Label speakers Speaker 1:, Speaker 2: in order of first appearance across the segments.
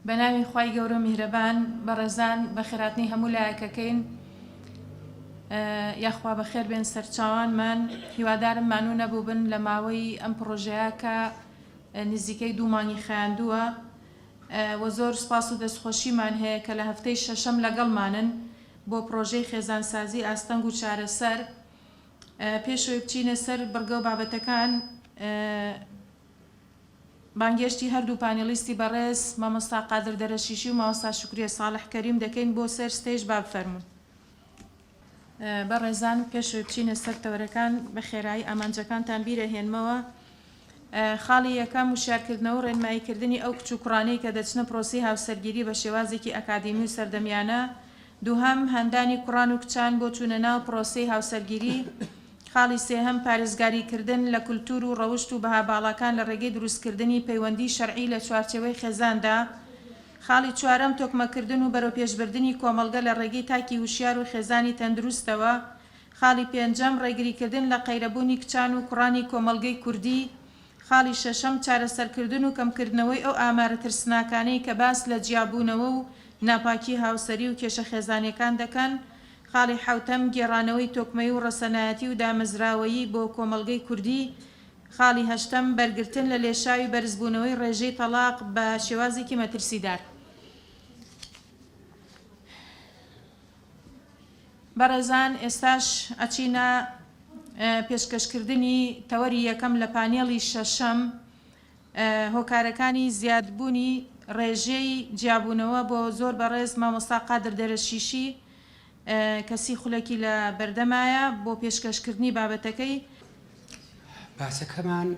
Speaker 1: بەناوی خوای گەورە و میهرەبان بەڕێزان بەخێراتنی هەموو لایەکەکەین یاخوا بەخێر بێن سەرچاوانمان هیوادارم مانوو نەبووبن لە ماوەی ئەم پڕۆژەیە کە نزیکەی دوو مانگی خایاندووە وە زۆر سوپاس و دەستخۆشیمان هەیە کە لە هەفتەی شەشەم لەگەڵمانن بۆ پڕۆژەی خێزانسازی ئاستەنگ و چارەسەر پێشەوەی بچینە سەر بڕگە و بابەتەکان بانگێشتی هەردوو پانێڵیستی بەڕێز مامۆستا قادر دەرەشیشی و مامۆستا شوکریە ساڵح کەریم دەکەین بۆ سەر stage با بفەرموون. بەڕێزان پێش ئەوەی بچینە سەر تەوەرەکان بە خێرایی ئامانجەکانتان بیرئەهێنمەوە. خاڵی یەکەم، وشیارکردنەوە و ڕێنماییکردنی ئەو کچ و کوڕانەی کە دەچنە پرۆسەی هاوسەرگیری بە شێوازێکی ئەکادیمی و سەردەمیانە. دووهەم، هاندانی کوڕان و کچان بۆ چوونە ناو پرۆسەی هاوسەرگیری. خاڵی سێهەم، پارێزگاری کردن لە کولتوور و ڕەوشت و بەها باڵاکان لە ڕێگەی دروستکردنی پەیوەندی شەرعی لە چوارچێوەی خێزاندا. خاڵی چوارەم، تۆکمەکردن و بەرەوپێشبردنی کۆمەڵگە لە ڕێگەی تاکی وشیار و خێزانی تەندروستەوە. خاڵی پێنجەم، ڕێگریکردن لە قەیرەبوونی کچان و کوڕانی کۆمەڵگەی کوردی. خاڵی شەشەم، چارەسەرکردن و کەمکردنەوەی ئەو ئامارە ترسناکانەی کە باس لە جیابوونەوە و ناپاکی هاوسەری و کێشە خێزانیەکان دەکەن. خاڵی حەوتەم، گێڕانەوەی تۆکمەیی و ڕەسەنایەتی و دامەزراوەیی بۆ کۆمەڵگەی کوردی. خاڵی هەشتەم، بەرگرتن لە لێشاوی بەرزبوونەوەی ڕێژەی تەڵاق بە شێوازێکی مەترسیدار. بەڕێزان ئێستاش ئەچینە پێشکەشکردنی تەوەری یەکەم لە پانێڵی شەشەم، هۆکارەکانی زیادبوونی ڕێژەی جیابوونەوە بۆ زۆر بەڕێز مامۆستا قادر دەرەشیشی کە سی خولەکی لە بەردەمایە بۆ پێشکەشکردنی بابەتەکەی.
Speaker 2: باسەکەمان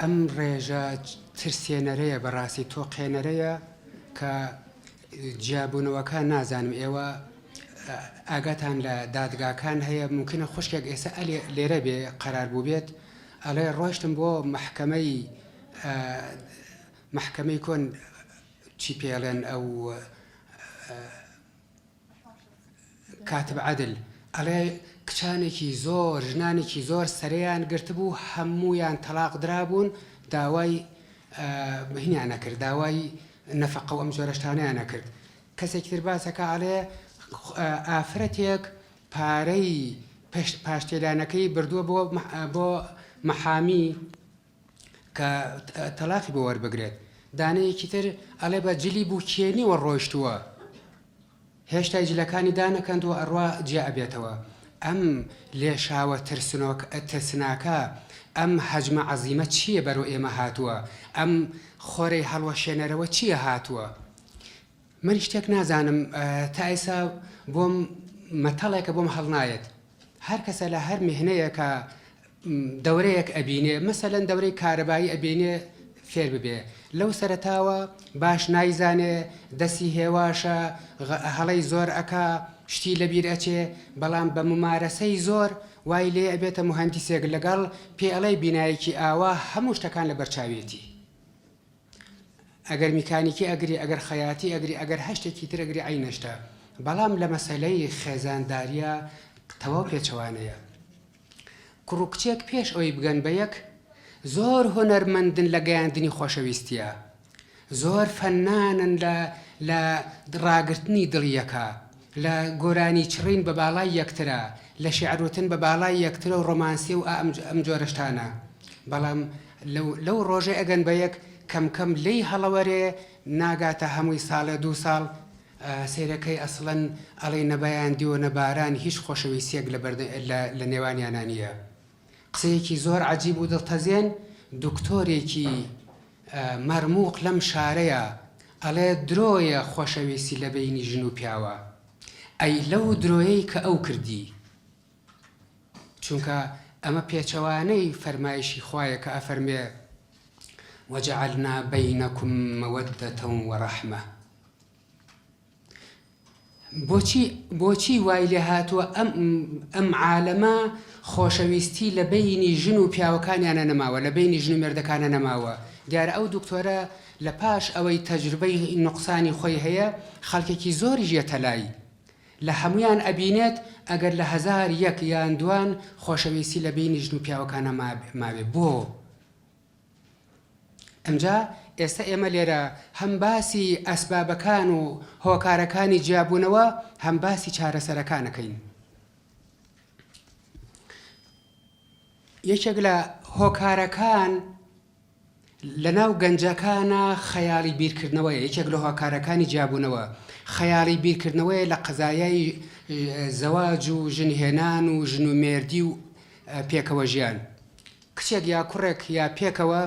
Speaker 2: ئەم ڕێژە ترسێنەرەیە بەڕاستی تۆقێنەرەیە کە جیابوونەوەکان نازانم ئێوە ئاگاتان لە دادگاکان هەیە ممکنە خوشکێک ئێستا ئەلێ لێرە بێ قەرار بووبێت ئەڵێ ڕۆشتم بۆ مەحکەمەی مەحکەمەی کۆن چی پێڵێن ئەو کاتب عەدل ئەڵێ کچانێکی زۆر ژنانێکی زۆر سەرەیان گرتبوو هەموویان تەلاق درابوون داوای هینیان نەکرد داوای نەفەقە و ئەم جۆرە شتانەیان نەکرد کەسێکی تر باسەکە ئەڵێ ئافرەتێک پارەی پشت پاشتێلانەکەی بردووە بۆ بۆ محامی کە تەلاقی بۆ وەربگرێت دانەیەکی تر ئەڵێ بە جلی بووکێنیوە ڕۆیشتووە هێشتای جلەکانی دانەکەندووە ئەڕوا جیا ئەبێتەوە ئەم لێشاوە ترسنۆک ترسناکە ئەم هەجمە عەزیمە چییە بەرەو ئێمە هاتووە ئەم خۆرەی هەڵوەشێنەرەوە چییە هاتووە من شتێک نازانم تا ئێسا بۆم مەتەڵێکە بۆم هەڵنایەت هەر کەسە لە هەر میهنەیەکا دەورەیەک ئەبینێ مەسەلەن دەورەی کارەبایی ئەبینێ فێر ببێ لەو سەرەتاوە باش نایزانێ دەسی هێواشە هەڵەی زۆر ئەکا شتی لەبیر ئەچێ بەڵام بە ممارەسەی زۆر وای لێ ئەبێتە موهەندیسێک لەگەڵ پێ ئەڵێی بینایەکی ئاوا هەموو شتەکان لەبەر چاویەتی. ئەگەر میکانیکی ئەگری ئەگەر خەیاتی ئەگری ئەگەر هەر شتێکی تر ئەگری عەینە شتە بەڵام لە مەسەلەی خێزانداریا تەواو پێچەوانەیە کوڕ و کچێک پێش ئەوەی بگەن بە یەک زۆر هونەرمەندن لە گەیاندنی خۆشەویستیە زۆر فەنانن لە لە ڕاگرتنی دڵی یەکا لە گۆرانی چڕین بە باڵای یەکترا، لە شیعر وتن بە باڵای یەکترە و ڕۆمانسی و ئا ئەم جۆرە شتانە. بەڵام لەو لەو ڕۆژەی ئەگەن بە یەک، کەم کەم لێی هەڵەوەرێ، ناگاتە هەمووی ساڵێ دوو ساڵ، سەیرەکەی ئەسڵەن ئەڵێی نە بایان دیوە نە باران، هیچ خۆشەویستییەک لە بەردە لە لە نێوانیانا نییە. قسەیەکی زۆر عەجیب و دڵتەزێن، دکتۆرێکی مەرموق لەم شارەیا ئەڵێ درۆیە خۆشەویستی لە بەینی ژن و پیاوە ئەی لەو درۆیەی کە ئەو کردی چونکە ئەمە پێچەوانەی فەرمایشی خوایە کە ئەفەرمێ وجعلنا بینکم مودة ورحمە بۆچی بۆچی وای لێ هاتووە ئەم ئەم عالەمە خۆشەویستی لە بەینی ژن و پیاوەکانیانە نەماوە لە بەینی ژن و مێردەکانە نەماوە دیارە ئەو دکتۆرە لە پاش ئەوەی تەجروبەی نوقسانی خۆی هەیە خەڵکێکی زۆریش یەتە لای لە هەموویان ئەبینێت ئەگەر لە 1001 یان دوان خۆشەویستی لە بەینی ژن و پیاوەکانە ماوێ بۆ؟ ئمجا ئێستا ئێمە لێرە هەم باسی ئەسبابەکان و هۆکارەکانی جیابوونەوە هەم باسی چارەسەرەکان ئەکەین. یەکێک لە هۆکارەکان لەناو گەنجەکانا خەیاڵی بیرکردنەوەیە، یەکێک لە هۆکارەکانی جیابوونەوە خەیاڵی بیرکردنەوەیە لە قەزایای زەواج و ژنهێنان و ژن و مێردی و پێکەوە ژیان. کچێک یا کوڕێک یا پێکەوە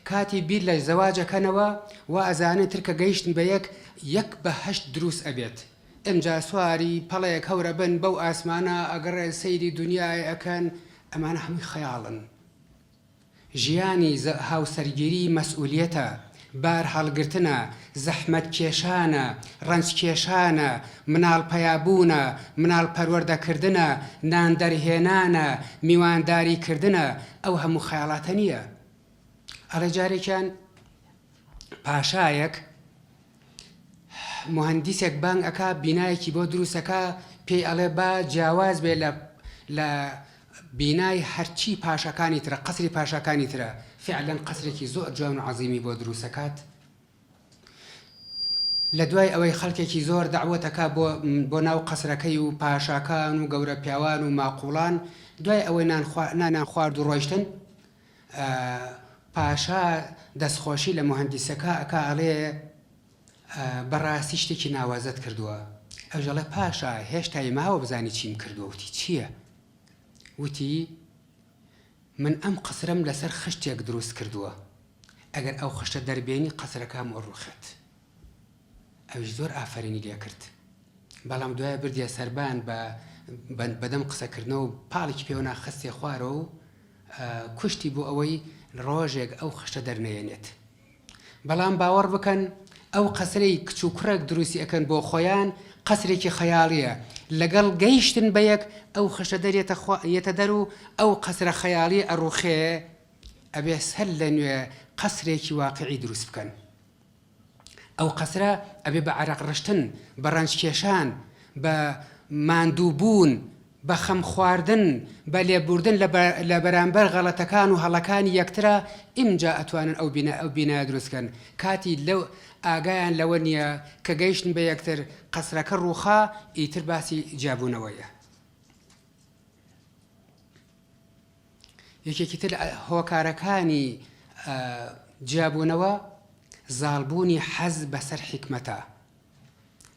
Speaker 2: کاتی بیر لە زەواج ئەکەنەوە وا ئەزانن تر کە گەیشتن بە یەک، یەک بەهەشت دروست ئەبێت. ئمجا سواری پەڵەیەک هەور ئەبن بەو ئاسمانە ئەگەڕێن سەیری دونیای ئەکەن، ئەمانە هەمووی خەیاڵن. ژیانی هاوسەرگیری مەسئولیەتە، بار هەڵگرتنە، زەحمەت کێشانە، ڕەنج کێشانە، مناڵ پەیابوونە، مناڵ پەروەردە کردنە، نان دەرهێنانە، میوانداری کردنە، ئەو هەموو خەیاڵاتە نییە. ئەڵێ جارێکیان پاشایەک موهەندیسێک بانگ ئەکا بینایەکی بۆ دروست ئەکا پێی ئەڵێ با جیاواز بێ لە لە بینای هەرچی پاشاکانی ترە قەسری پاشاکانی ترە فعلەن قەسرێکی زۆر جوان و عەزیمی بۆ دروست ئەکات لە دوای ئەوەی خەڵکێکی زۆر دەعوەت ئەکا بۆ بۆ ناو قەسرەکەی و پاشاکان و گەورە پیاوان و ماقوڵان دوای ئەوەی نان نانیان خوارد و ڕۆیشتن پاشا دەستخۆشی لە موهەندیسەکە ئەکا ئەڵێ بەڕاستی شتێکی ناوازەت کردووە ئەویش ئەڵێ پاشا هێشتای ماوە بزانی چیم کردووە وتی چییە وتی من ئەم قەسرەم لەسەر خشتێک دروست کردووە ئەگەر ئەو خشتە دەربێنی قەسرەکەم ئەڕوخێت ئەویش زۆر ئافەرینی لێ کرد بەڵام دوای بردیە سەربان بە بەدەم قسەکردنەوە و پاڵێکی پێوەنا خستیە خوارەوە و کوشتی بۆ ئەوەی ڕۆژێک ئەو خشتە دەرنەیەنێت بەڵام باوەڕ بکەن ئەو قەسرەی کچ و کوڕێک دروستی ئەکەن بۆ خۆیان قەسرێکی خەیاڵیە لەگەڵ گەیشتن بە یەک ئەو خشتە دەرێتە یەتە دەر و ئەو قەسرە خەیاڵی ئەڕوخێ ئەبێ سەر لە نوێ قەسرێکی واقعی دروست بکەن. ئەو قەسرە ئەبێ بە عەرەق ڕشتن، بە ڕەنج کێشان، بە ماندوو بوون، بە خەم خواردن، بە لێبوردن لە بەرامبەر غەڵەتەکان و هەڵەکانی یەکترا ئینجا ئەتوانن ئەو بینا ئەو بینایە دروست کەن. کاتی لەو ئاگایان لەوە نییە کە گەیشتن بە یەکتر قەسرەکە ڕووخا ئیتر باسی جیابوونەوەیە. یەکێکی تر لە هۆکارەکانی جیابوونەوە زاڵبوونی حەز بەسەر حیکمەتە.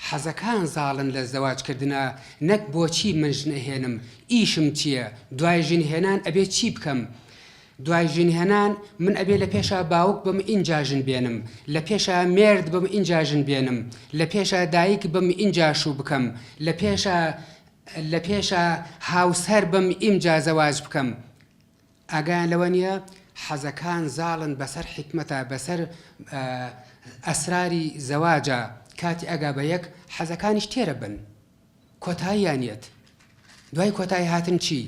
Speaker 2: حەزەکان زاڵن لە زەواجکردنا نەک بۆچی من ژن ئەهێنم، ئیشم چییە، دوای ژن هێنان ئەبێ چی بکەم، دوای ژن هێنان من ئەبێ لە پێشا باوک بم ئینجا ژن بێنم، لە پێشا مێرد بم ئینجا ژن بێنم، لە پێشا دایک بم ئینجا شوو بکەم، لە پێشا لە پێشا هاوسەر بم ئیمجا زەواج بکەم ئاگایان لەوە نیە حەزەکان زاڵن بەسەر حیکمەتا بەسەر ئەسراری زەواجا کاتی ئەگا بە یەک حەزەکانیش تێرە بن کۆتاییان یەت دوای کۆتایی هاتن چی؟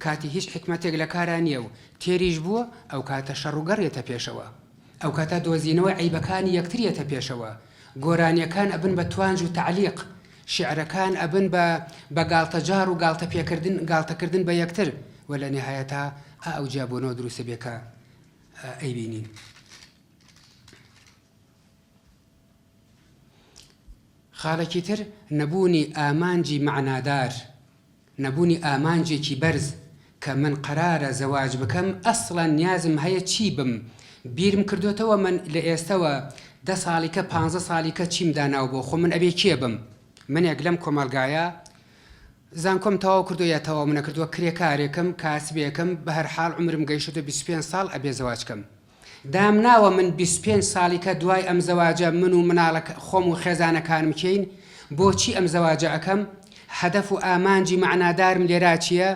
Speaker 2: کاتی هیچ حیکمەتێک لە کارا نییە و تێریش بووە، ئەوکاتە شەڕ و گەڕ یەتە پێشەوە. ئەوکاتە دۆزینەوەی عەیبەکانی یەکتر یەتە پێشەوە. گۆرانییەکان ئەبن بە توانج و تەعلیق. شیعرەکان ئەبن بە بە گاڵتەجاڕ و گاڵتە پێکردن گاڵتەکردن بە یەکتر و لە نیهایەتا ئا ئەو جیابوونەوە دروست ئەبێ کە ئەیبینین. خاڵێکی تر نەبوونی ئامانجی مەعنادار، نەبوونی ئامانجێکی بەرز کە من قەرارە زەواج بکەم ئەسڵەن نیازم هەیە چی بم بیرم کردۆتەوە من لە ئێستەوە دە ساڵیکە پانزە ساڵیکە چیم داناوە بۆ خۆم من ئەبێ کێ بم منێک لەم کۆمەڵگایە زانکۆم تەواو کردوە یا تەواوم نەکردوە کرێکارێکم کاسبێکم بەهەرحاڵ عومرم گەیشتۆتە 25 ساڵ ئەبێ زەواج کەم دامناوە من 25 ساڵیکە دوای ئەم زەواجە من و مناڵە خۆم و خێزانەکانم کێین؟ بۆچی ئەم زەواجە ئەکەم؟ هەدەف و ئامانجی مەعنادارم لێرا چیە؟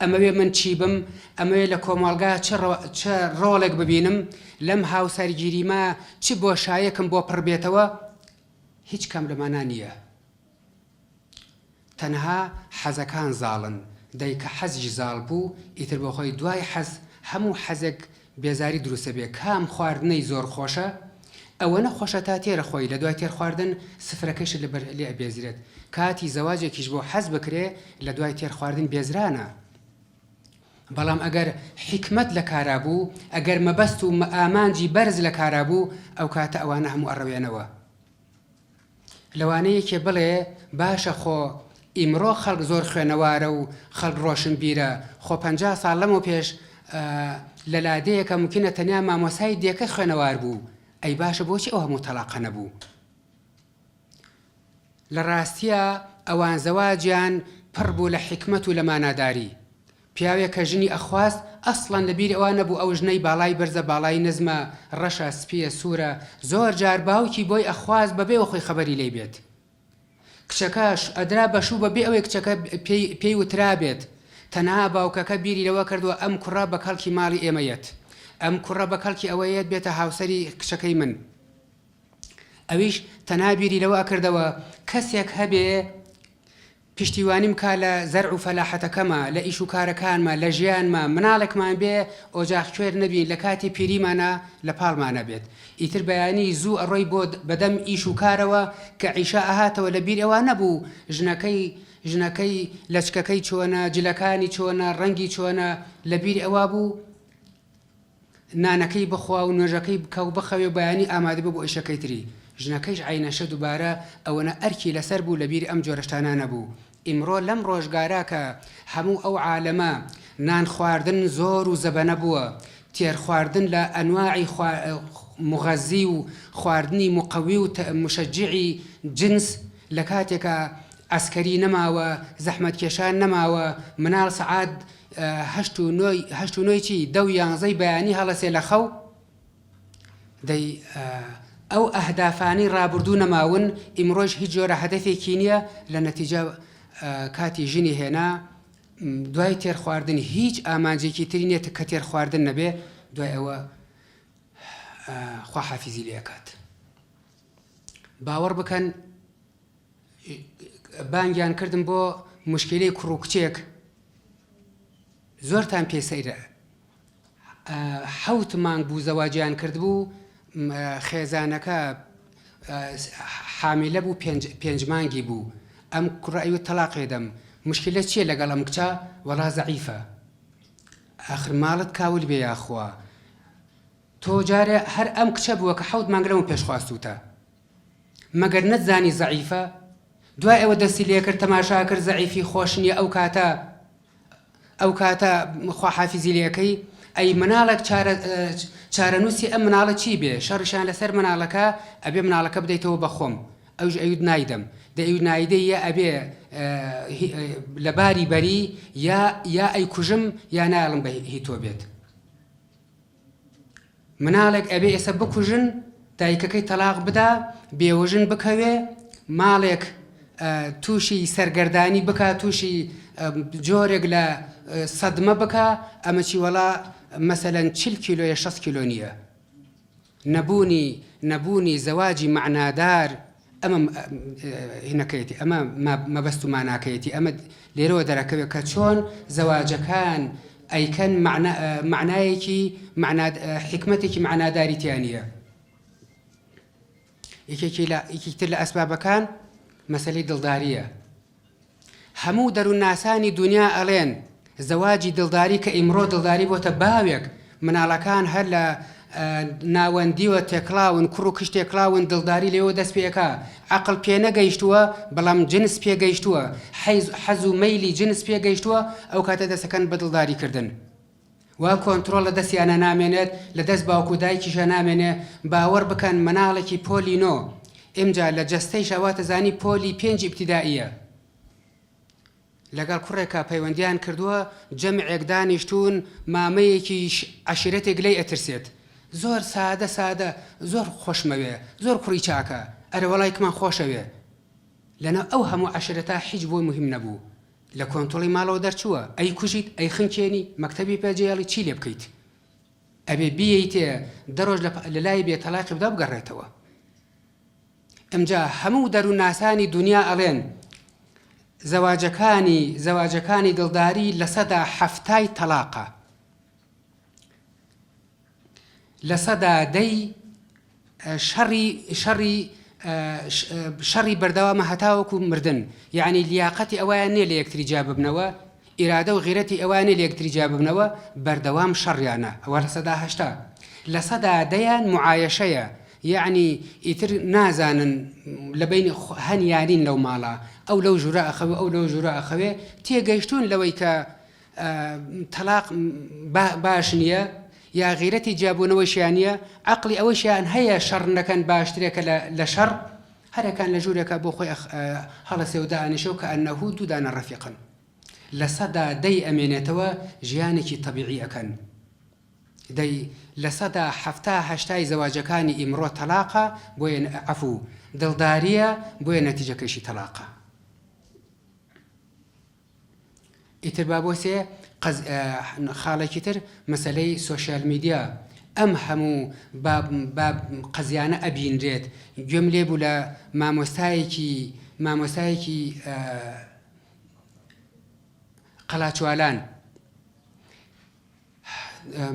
Speaker 2: ئەمەوێ من چی بم؟ ئەمەوێ لە کۆمەڵگا چ چ ڕۆڵێک ببینم؟ لەم هاوسەرگیریمە چ بۆشایەکم بۆ پڕ بێتەوە؟ هیچ کام لەمانە نیە. تەنها حەزەکان زاڵن، دەی کە حەزیش زاڵ بوو ئیتر بۆ خۆی دوای حەز هەموو حەزێک بێزاری دروست ئەبێ، کام خواردنەی زۆر خۆشە ئەوەنە خۆشە تا تێرە خۆی لە دوای تێر خواردن سفرەکەیشت لە بەر لێ ئەبێزرێت، کاتی زەواجێکیش بۆ حەز بکرێ لە دوای تێر خواردن بێزرانە. بەڵام ئەگەر حیکمەت لە کارا بوو، ئەگەر مەبەست و ئامانجی بەرز لە کارا بوو، ئەو کاتە ئەوانە هەموو ئەڕەوێنەوە. لەوانەیە یەکێ بڵێ باشە خۆ ئیمڕۆ خەڵک زۆر خوێنەوارە و خەڵک ڕۆشنبیرە، خۆ 50 ساڵ لەمەو پێش لە لادێیەکە مومکینە تەنیا مامۆستای دێکە خوێنەوار بوو، ئەی باشە بۆچی ئەو هەموو تەڵاقە نەبوو؟ لە ڕاستیا ئەوان زەواجیان پڕ بوو لە حیکمەت و لە ماناداری. پیاوێک کە ژنی ئەخواست ئەسڵەن لە بیری ئەوا نەبوو ئەو ژنەی باڵای بەرزە باڵای نزمە، ڕەشە، سپیە، سوورە، زۆر جار باوکی بۆی ئەخواست بەبێ ئەوە خۆی خەبەری لێی بێت. کچەکە ئەدرا بە شوو بەبێ ئەوەی کچەکە پێی پێی وترابێت. تەنها باوکەکە بیری لەوە کردووە ئەم کوڕە بە کەڵکی ماڵی ئێمە یەت. ئەم کوڕە بە کەڵکی ئەوە یەت بێتە هاوسەری کچەکەی من. ئەویش تەنها بیری لەوە ئەکردەوە کەسێک هەبێ پشتیوانیم کا لە زەرع و فەلاحەتەکەما، لە ئیش و کارەکانما، لە ژیانما، مناڵێکمان بێ ئۆجاخ کوێر نەبین، لە کاتی پیریمانا لە پاڵمانا بێت. ئیتر بەیانی زوو ئەڕۆی بۆ بەدەم ئیش و کارەوە، کە عیشا ئەهاتەوە لە بیر ئەوا نەبوو ژنەکەی ژنەکەی لەچکەکەی چۆنە، جلەکانی چۆنە، ڕەنگی چۆنە، لە بیر ئەوا بوو نانەکەی بخوا و نوێژەکەی بکا و بخەوێ و بەیانی ئامادە بێ بۆ ئیشەکەی تری. ژنەکەیش عەینەشە دوبارە ئەوەنە ئەرکی لەسەر بوو لە بیری ئەم جۆرە شتانە نەبوو. ئیمڕۆ لەم ڕۆژگارە کە هەموو ئەو عالەمە نان خواردن زۆر و زەبەنە بووە، تێر خواردن لە ئەنواعی موغەزی و خواردنی موقەوی و موشەجیعی جنس لە کاتێکا عەسکەری نەماوە، زەحمەتکێشان نەماوە، مناڵ سەعات هەشت و نۆی هەشت و نۆی چی دە و یانزەی بەیانی هەڵەسێ لە خەو دەی ئەو ئەهدافانەی ڕابردوو نەماون ئیمڕۆش هیچ جۆرە هەدەفێکی نییە لە نەتیجە کاتی ژنی هێنا دوای تێرخواردن هیچ ئامانجێکی تری نییە کە تێرخواردن نەبێ دوای ئەوە خواحافیزی لێ ئەکات باوەڕ بکەن بانگیان کردم بۆ موشکیلەی کوڕ و کچێک زۆرتان پێ سەیرە حەوت مانگ بوو زەواجیان کردبوو خێزانەکە حامیلە بوو پێنج مانگی بوو ئەم کوڕە ئەیوت تەلاقێ دەم مشکلە چییە لەگەڵ ئەم کچە وەڵا زەعیفە ئاخر ماڵت کاول بێ یاخوا تۆ جارێ هەر ئەم کچە بووە کە حەوت مانگ لەمە پێش خواستوتە مەگەر نەتزانی زەعیفە؟ دوای ئەوە دەستی لێکرد تەماشا کرد زەعیفی خۆش نیە ئەو کاتە ئەو کاتە خواحافیزی لێکەی ئەی مناڵێک چارە چارەنووسی ئەم مناڵە چی بێ شەڕیشان لەسەر مناڵەکە ئەبێ مناڵەکە بدەیتەوە بە خۆم ئەوش ئەیوت نایدەم دەیوت نایدەی یا ئەبێ لە باری بەری یا یا ئەیکوژم یا نایەڵم بە هی تۆ بێت مناڵێک ئەبێ ئێسە بکوژن دایکەکەی تەلاق بدا بێوەژن بکەوێ ماڵێک تووشی سەرگەردانی بکا تووشی جۆرێک لە سەدمە بکا ئەمە چی وەڵا مەسەلەن چل کیلۆیە شەست کیلۆ نییە نەبوونی نەبوونی زەواجی مەعنادار ئەمە هینەکەیەتی ئەمە مەبەست و ماناکەیەتی ئەمە لێرەوە دەرەکەوێت کە چۆن زەواجەکان ئەیکەن مەعنایەکی حیکمەتێکی مەعناداری تیا نییە یەکێکی لە یەکێکی تر لە ئەسبابەکان مەسەلەی دڵدارییە هەموو دەروونناسانی دونیا ئەڵێن زەواجی دڵداری کە ئیمڕۆ دڵداری بۆتە باوێک مناڵەکان هەر لە ناوەندیوە تێکڵاون کوڕ و کچ تێکڵاون دڵداری لێوە دەست پێ ئەکا عەقڵ پێ نەگەیشتووە بەڵام جنس پێ گەیشتووە حەیز حەز و مەیلی جنس پێ گەیشتووە ئەو کاتە دەسەکەن بە دڵداری کردن وا کۆنترۆڵ لە دەستیانا نامێنێت لە دەست باوک و دایکیشا نامێنێ باوەڕ بکەن مناڵێکی پۆلی نۆ ئمجا لە جەستەیشا واتەزانی پۆلی پێنج ئیبتیدائیە لەگەڵ کوڕێکا پەیوەندیان کردووە جەمعێک دانیشتوون مامەیەکیش عەشیرەتێک لێی ئەترسێت زۆر سادە سادە زۆر خۆشمەوێ زۆر کوڕی چاکە ئەرێ وەڵای کمان خۆشەوێ لەناو ئەو هەموو عەشیرەتا حیچ بۆی موهیم نەبوو لە کۆنتۆڵی ماڵەوە دەرچووە ئەیکوژیت ئەیخنکێنی مەکتەبی پێ جێڵی چی لێ بکەیت ئەبێ بیەیتێ دە ڕۆژ لە لای بێ تەلاقی بدا بگەڕێتەوە ئمجا هەموو دەروونناسانی دونیا ئەڵێن زەواجەکانی زەواجەکانی دڵداری 70% تەلاقە 10% شەڕی شەڕی شەڕی بەردەوامە هەتاوەکو مردن یعنی لیاقەتی ئەویان نییە لە یەکتری جیا ببنەوە. ئیرادە و غیرەتی ئەوانەی لە یەکتری جیا ببنەوە بەردەوام شەڕیانە ئەوە 80%. 10% یان معایەشەیە یەعنی ئیتر نازانن لە بەینی هەن یانین لەو ماڵە ئەو لەو ژوورە ئەخەوێ ئەو لەو ژوورە ئەخەوێ تێگەیشتوون لەوەی کە تەلاق باش نییە یا غیرەتی جیابوونەوەیشیان نییە عەقڵی ئەوەیشیان هەیە شەڕ نەکەن باشترێکە لە شەڕ هەرەکان لە ژوورێکا بۆ خۆی هەڵەسێ و دائەنیشێ و کەئەنەهو دوو دانە ڕەفیقن 10% ئەمێنێتەوە ژیانێکی تەبیعی ئەکەن. دەی 70% 80ی زەواجەکانی ئیمڕۆ تەلاقە بۆیە عەفو دڵداریە بۆیە نەتیجەکەیشی تەلاقە. ئیتر با بۆ سێ قەز خاڵێکی تر مەسەلەی سۆشیال میدیا ئەم هەموو باب باب قەزیانە ئەبینرێت گوێم لێ بوو لە مامۆستایەکی مامۆستایەکی قەلاچوالان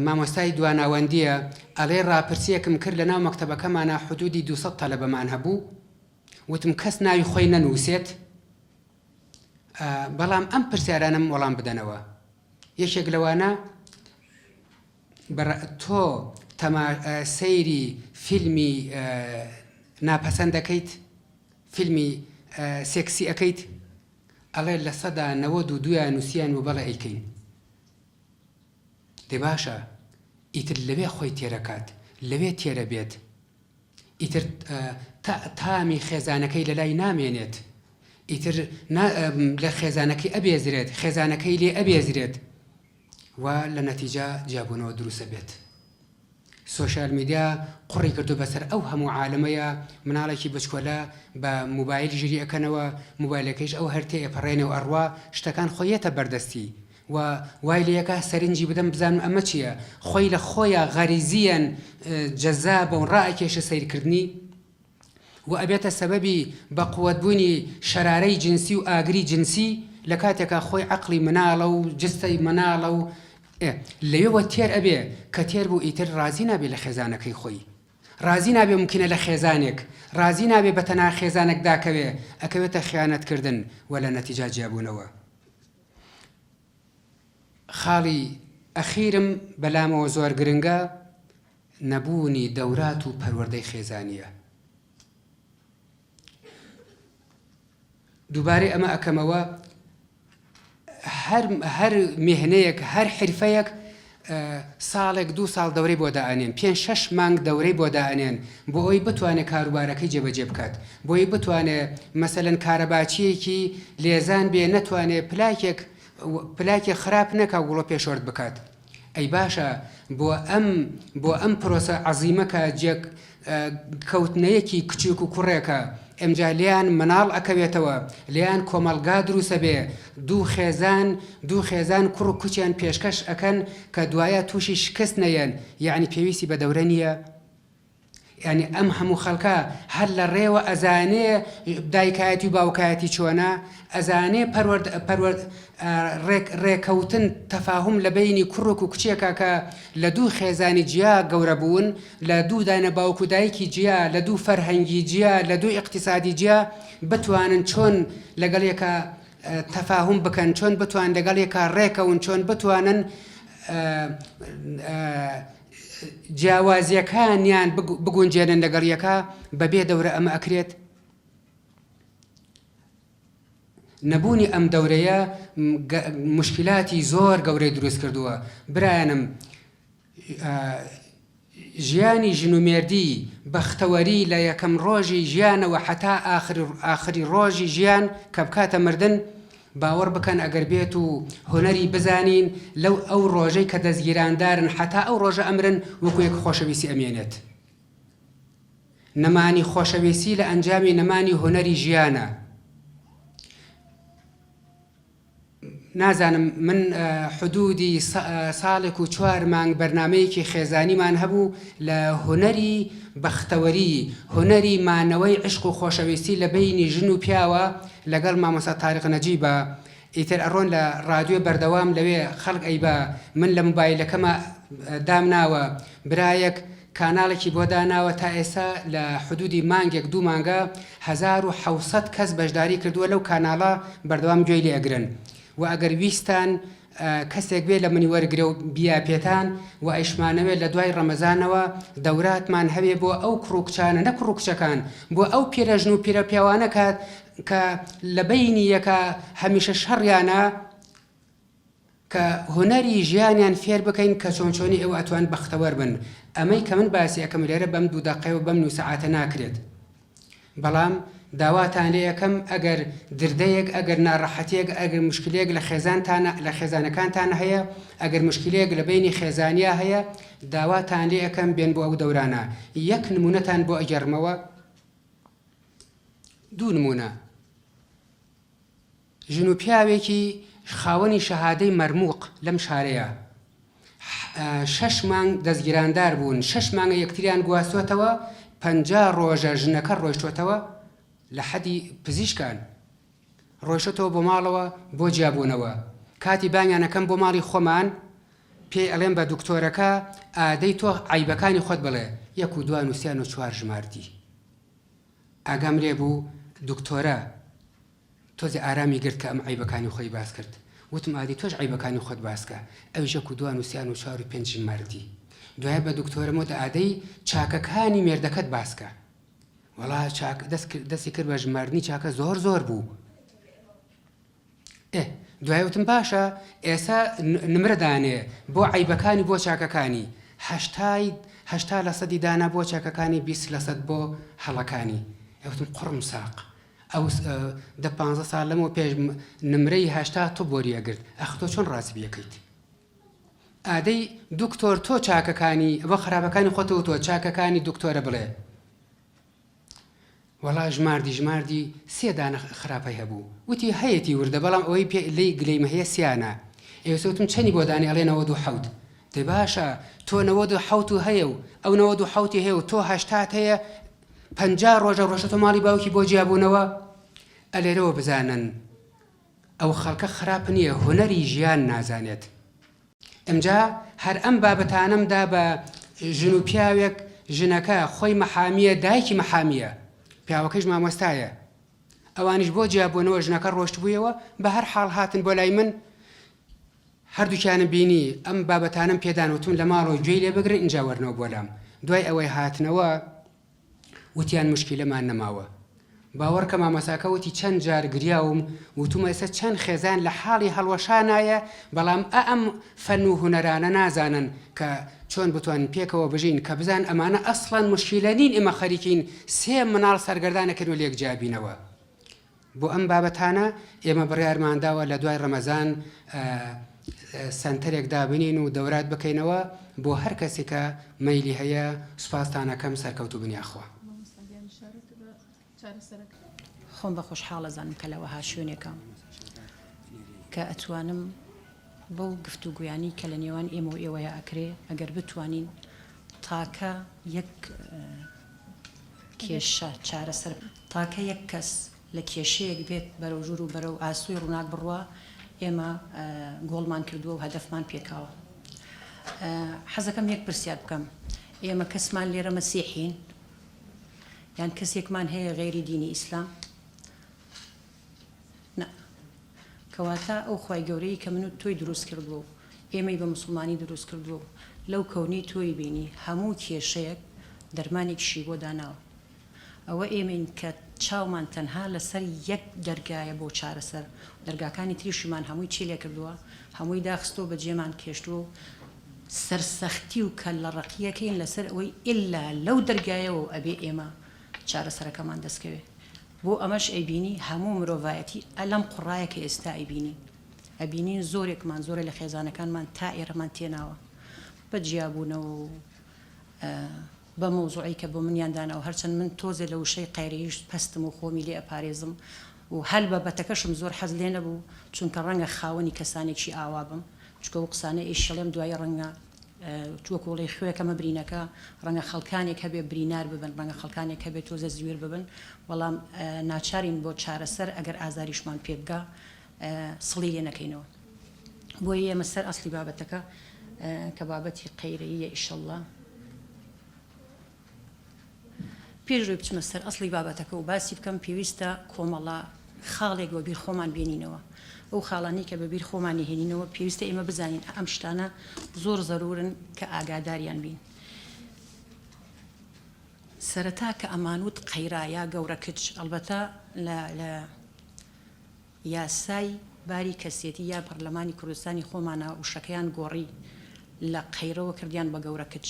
Speaker 2: مامۆستای دواناوەندیە ئەڵێ ڕاپرسیەکم کرد لەناو مەکتەبەکەمانا حدودی 200 تەلەبەمان هەبوو وتم کەس ناوی خۆی نەنووسێت بەڵام ئەم پرسیارانەم وەڵام بدەنەوە یەکێک لەوانە تۆ تەما سەیری فیلمی ناپەسەند دەکەیت فیلمی سێکسی ئەەکەیت ئەڵێ 92%یان نووسیان و بەڵێ ئەیکەین دەی باشە ئیتر لەوێ خۆی تێرەکات لەوێ تێرە بێت ئیتر تامی خێزانەکەی لەلای نامێنێت ئیتر لە خێزانەکەی ئەبێزرێت خێزانەکەی لێ ئەبێزرێت و لە نەتیجە جیابوونەوە دروستە بێت. سۆشیال میدیا قوڕی کردو بەسەر ئەو هەموو عالەمەیا مناڵێکی بچکۆلە بە موبایل ژیری ئەکەنەوە موبایلەکەیش ئەو هەر تێ ئەپەڕێنێ و ئەڕوا شتەکان خۆی یەتە بەردەستی و وای لێ ئەکا سەرنجی بدەم بزانم ئەمە چیە خۆی لە خۆیا غەریزیەن جەزابە و ڕائەکێشێ سەیرکردنی و ئەبێتە سەبەبی بە قوەت بوونی شەرارەی جنسی و ئاگری جنسی لە کاتێکا خۆی عەقڵی مناڵە و جستەی مناڵە و ئێ لەوێوە تێر ئەبێ کە تێر بوو ئیتر ڕازی نابێ لە خێزانەکەی خۆی ڕازی نابێ مومکینە لە خێزانێک ڕازی نابێ بە تەنها خێزانێک داکەوێ ئەکەوێتە خیانەت کردن و لە نەتیجا جیابوونەوە. خاڵی ئەخیرم بەلامەوە زۆر گرنگە نەبوونی دەورات و پەروەردەی خێزانییە. دووبارەی ئەمە ئەکەمەوە هەر هەر میهنەیەک هەر حرفەیەک ساڵێک دوو ساڵ دەورەی بۆ دائەنێن پێنج شەش مانگ دەورەی بۆ دائەنێن بۆ ئەوەی بتوانێت کاروبارەکەی جێبەجێ بکات بۆی بتوانێ مەسەلەن کارەباچییەکی لێزان بێ نەتوانێ پلاکێک پلاکێک خراپ نەکا و گوڵۆپێ شۆرت بکات ئەی باشە بۆ ئەم بۆ ئەم پرۆسە عەزیمە کە جێ کەوتنەیەکی کچێک و کوڕێکە ئمجا لێیان مناڵ ئەکەوێتەوە لێیان کۆمەڵگا دروسەبێ دوو خێزان دوو خێزان کوڕ و کچیان پێشکەش ئەکەن کە دوایە تووشی شکست نەیەن یەعنی پێویستی بە دەورە نییە؟ یانی ئەم هەموو خەڵکە هەر لە ڕێوە ئەزانێ دایکایەتی و باوکایەتی چۆنە، ئەزانێ پەروەرد پەروەرد ڕێک ڕێکەوتن تەفاهوم لە بەینی کوڕێک و کچێکا کە لە دوو خێزانی جیا گەورە بوون، لە دوو دانە باوک و دایکی جیا، لە دوو فەرهەنگی جیا، لە دوو ئیقتیسادی جیا بتوانن چۆن لەگەڵ یەکا تەفاهوم بکەن، چۆن بتوان لەگەڵ یەکا ڕێکەون، چۆن بتوانن جیاوازیەکانیان بگونجێنن لەگەڵ یەکا، بەبێ دەورە ئەمە ئەکرێت؟ نەبوونی ئەم دەورەیە موشکیلاتی زۆر گەورەی دروست کردووە برایانم ژیانی ژن و مێردی بەختەوەری لە یەکەم ڕۆژی ژیانەوە حەتا ئاخری ڕۆژی ژیان کە بکاتە مردن باوەڕ بکەن ئەگەر بێت و هونەری بزانین لەو ئەو ڕۆژەی کە دەزگیراندارن حەتا ئەو ڕۆژە ئەمرن وەکو یەک خۆشەویستی ئەمێنێت نەمانی خۆشەویستی لە ئەنجامی نەمانی هونەری ژیانە. نازانم من حدودی ساڵێک و چوار مانگ بەرنامەیەکی خێزانیمان هەبوو لە هونەری بەختەوەری، هونەری مانەوەی عیشق و خۆشەویستی لە بەینی ژن و پیاوە لەگەڵ مامۆستا تاریق نەجیبە ئیتر ئەڕۆن لە ڕادیۆ بەردەوام لەوێ خەڵک ئەیبا من لە موبایلەکەما دامناوە برایەک کاناڵێکی بۆ داناوە تا ئێستا لە حدودی مانگێک دوو مانگە 1700 کەس بەشداری کردووە لەو کاناڵە بەردەوام گوێی لێ ئەگرن. وە ئەگەر ویستان کەسێک بێ لە منی وەرگرێ و بیا پێتان وە ئەیشمانەوێ لە دوای ڕەمەزانەوە دەوراتمان هەبێ بۆ ئەو کوڕ و کچانە نە کوڕ و کچەکان بۆ ئەو پیرەژن و پیرە پیاوانە کە کە لە بەینی یەکا هەمیشە شەڕیانە کە هونەری ژیانیان فێر بکەین کە چۆن چۆنی ئێوە ئەتوان بەختەوەر بن ئەمەی کە من باسی ئەکەم لێرە بەم دوو دەقەیە و بەم نیو سەعاتە ناکرێت بەڵام داواتان لێ ئەکەم ئەگەر دردەیەک ئەگەر ناڕەحەتیەک ئەگەر مشکلەیەک لە خێزانتانە لە خێزانەکانتان هەیە ئەگەر مشکلەیەک لە بەینی خێزانیا هەیە داواتان لێ ئەکەم بێن بۆ ئەو دەورانە یەک نمونەتان بۆ ئەگێڕمەوە دوو نمونە ژن و پیاوێکی خاوەنی شەهادەی مەرموق لەم شارەیە شەش مانگ دەستگیراندار بوون، شەش مانگە یەکتریان گواستوەتەوە، 50 ڕۆژە ژنەکە ڕۆیشتوەتەوە لە حەدی پزیشکان ڕۆیشتەوە بۆ ماڵەوە بۆ جیابوونەوە، کاتی بانگیان ئەکەم بۆ ماڵی خۆمان پێی ئەڵێم بە دکتۆرەکە ئادەی تۆ عەیبەکانی خۆت بڵێ، یەک و دوان و سیان و چوار ژماردی ئاگام لێ بوو دکتۆرە. تۆزێ ئارامی گرت کە ئەم عەیبەکانی خۆی باس کرد. وتم ئادی تۆش عەیبەکانی خۆت باس کە. ئەویش یەک و دوان و سیان و چوار و پێنج ژماردی. دوایە بە دکتۆرم وت ئادەی چاکەکانی مێردەکەت باس کە. وەڵا چاک دەست کرد دەستی کرد بە ژماردنی چاکە زۆر زۆر بوو. ئێ دوایە وتم باشە ئێسا نمرە دانێ بۆ عەیبەکانی بۆ چاکەکانی. هەشتای 80 لە سەدی دانا بۆ چاکەکانی 20 لە سەد بۆ هەڵەکانی. ئێ وتم قوڕم ساق. ئەو دە پانزە ساڵ لەمەو پێش نمرەی 80 تۆ بۆری ئەگرت ئەخ تۆ چۆن ڕازی بیەکەیت ئادەی دکتۆر تۆ چاکەکانی بۆ خراپەکانی خۆتەوە تۆ چاکەکانی دکتۆرە بڵێ وەڵا ژماردی ژماردی سێ دانە خراپەی هەبوو وتی هەیەتی وردە بەڵام ئەوەی پێ لێی گلەیمە هەیە سیانە ئێستا وتم چەنی بۆ دانی ئەڵێ 97 دەی باشە تۆ 97 و هەیە و ئەو 97 هەیە و تۆ هەشتات هەیە 50 ڕۆژە ڕۆشتۆ ماڵی باوکی بۆ جیابوونەوە ئەلێرەوە بزانن ئەو خەڵکە خراپ نییە هونەری ژیان نازانێت ئمجا هەر ئەم بابەتانەم دا بە ژن و پیاوێک ژنەکە خۆی مەحامیە دایکی مەحامیە پیاوەکەیش مامۆستایە ئەوانیش بۆ جیابوونەوە ژنەکە ڕۆشتبوویەوە بە هەر حاڵ هاتن بۆ لای من هەردووکیانم بینی ئەم بابەتانەم پێدان وتم لە ماڵەوە گوێی لێ بگرن ئینجا وەرنەوە بۆ لام دوای ئەوەی هاتنەوە وتیان مشکیلەمان نەماوە باوەڕکە مامۆستاکە وتی چەند جار گریاوم وتومە ئێستا چەند خێزان لە حاڵی هەڵوەشانایە بەڵام ئە ئەم فەن و هونەرانە نازانن کە چۆن بتوانن پێکەوە بژین کە بزان ئەمانە ئەسڵەن مشکیلە نین ئێمە خەریکین سێ مناڵ سەرگەردانەکەن و لێک جیابینەوە بۆ ئەم بابەتانە ئێمە بڕیارمان داوە لە دوای ڕەمەزان سەنتەرێک دابنین و دەورات بکەینەوە بۆ هەر کەسێک کە مەیلی هەیە سوپاستان ئەکەم سەرکەوتوو بن یاخوا.
Speaker 3: خۆم بە خۆشحاڵ ئەزانم کە لە وەها شوێنێکام کە ئەتوانم بەو گفتوگۆیانەی کە لە نێوان ئێمە و ئێوەیا ئەکرێ ئەگەر بتوانین تاکە یەک کێشە چارەسەر تاکە یەک کەس لە کێشەیەک بێت بەرەو ژوور و بەرەو ئاسۆی ڕووناک بڕوا ئێمە گۆڵمان کردووە و هەدەفمان پێکاوە. حەزەکەم یەک پرسیار بکەم ئێمە کەسمان لێرە مەسیحین یان کەسێکمان هەیە غەیری دینی ئیسلام؟ نا. کەواتە ئەو خوای گەورەی کە من و تۆی دروست کردووە و ئێمەی بە موسڵمانی دروست کردووە و لەو کەونەی تۆی بینی هەموو کێشەیەک دەرمانێکیشی بۆ داناوە ئەوە ئێمەین کە چاومان تەنها لەسەر یەک دەرگایە بۆ چارەسەر دەرگاکانی تریشیمان هەمووی چی لێکردووە هەمووی داخستووە بەجێمان کێشتووە و سەرسەختی و کەللەڕەقییەکەین لەسەر ئەوەی ئیلا لەو دەرگایەوە ئەبێ ئێمە چارەسەرەکەمان دەستکەوێ. بۆ ئەمەش ئەیبینی هەموو مرۆڤایەتی ئە لەم قوڕایە کە ئێستا ئەیبینین ئەبینین زۆرێکمان زۆرێ لە خێزانەکانمان تا ئێرەمان تێناوە بە جیابوونەوە و بە مەوزوعی کە بۆ منیان داناوە هەرچەند من تۆزێ لە وشەی قەیرەیش پەستم و خۆمی لێ ئەپارێزم و هەل بابەتەکەشم زۆر حەز لێ نەبوو چونکە ڕەنگە خاوەنی کەسانێکی ئاوا بم چونکە ئەو قسانەی ئەیشڵێم دوایی ڕەنگە وەکو بڵێی خوێکەمە برینەکە، ڕەنگە خەڵکانێک هەبێ برینار ببن، ڕەنگە خەڵکانێک هەبێ تۆزێ زویر ببن، بەڵام ناچارین بۆ چارەسەر ئەگەر ئازاریشمان پێ بگا سڵی لێ نەکەینەوە. بۆیە ئێمە سەر ئەسڵی بابەتەکە کە بابەتی قەیرەییە ئیشەڵڵا. پێش ئەوەی بچمە سەر ئەسڵی بابەتەکە و باسی بکەم پێویستە کۆمەڵە خاڵێک وەبیر خۆمان بێنینەوە. ئەو خاڵانەی کە بە بیر خۆمانی هێنینەوە پێویستە ئێمە بزانین ئەم شتانە زۆر زەرورن کە ئاگاداریان بین. سەرەتا کە ئەمانوت قەیرا یا گەورە کچ ئەڵبەتە لە لە یاسای باری کەسێتی یا پەرلەمانی کوردستانی خۆمانا وشەکەیان گۆڕی لە قەیرەوە کردیان بە گەورە کچ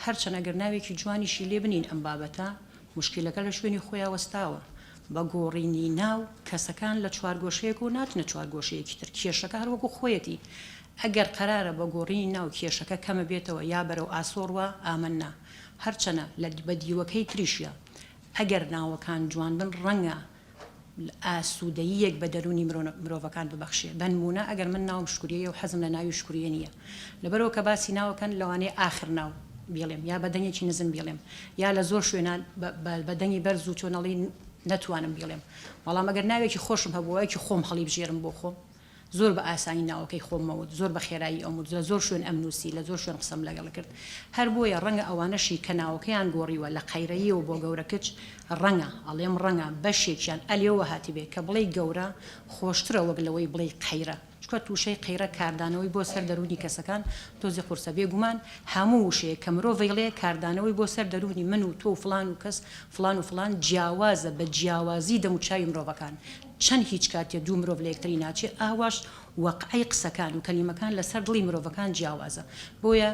Speaker 3: هەرچەند ئەگەر ناوێکی جوانیشی لێ بنین ئەم بابەتە موشکیلەکە لە شوێنی خۆیا وەستاوە بە گۆڕینی ناو کەسەکان لە چوارگۆشەیەکەوە ناچنە چوارگۆشەیەکی تر کێشەکە هەر وەکو خۆیەتی ئەگەر قەرارە بە گۆڕینی ناو کێشەکە کەمە بێتەوە یا بەرەو ئاسۆ ڕوا ئامەننا هەرچەنە لە بە دیوەکەی تریشیا ئەگەر ناوەکان جوان بن ڕەنگە ئاسوودەییەک بە دەروونی مرۆڤەکان ببەخشێ. بەنموونە ئەگەر من ناوم شکریەیە و حەزم لە ناوی شکریە نییە. لەبەرئەوە کە باسی ناوەکەن لەوانەیە ئاخر ناو بیڵێم یا بە دەنگێکی نزم بیڵێم یا لە زۆر شوێنا بە دەنگی بەرز و چۆنەڵی نەتوانم بیڵێم. بەڵام ئەگەر ناوێکی خۆشم هەبووایەکی خۆم هەڵیبژێرم بۆ خۆم زۆر بە ئاسانی ناوەکەی خۆممە وت، زۆر بە خێرایی ئەوم وت، لە زۆر شوێن ئەمنووسی، لە زۆر شوێن قسەم لەگەڵ کرد. هەر بۆیە ڕەنگە ئەوانەشی کە ناوەکەیان گۆڕیوە لە قەیرەییەوە بۆ گەورە کچ، ڕەنگە، ئەڵێم ڕەنگە، بەشێکیان ئەلێوە هاتبێ کە بڵێی گەورە خۆشترە وەک لەوەی بڵێی قەیرە. چونکە وشەی قەیرە کاردانەوەی بۆ سەر دەروونی کەسەکان تۆزێ قورسە. بێگومان هەموو وشەیەک کە مرۆڤ ئەیڵێ کاردانەوەی بۆ سەر دەروونی من و تۆ و فڵان و کەس فڵان و فڵان جیاوازە بە جیاوازی دەموچاوی مرۆڤەکان. چەند هیچ کاتێ دوو مرۆڤ لە یەکتری ناچێ ئاواش وەقعی قسەکان و کەلیمەکان لە سەر دڵی مرۆڤەکان جیاوازە بۆیە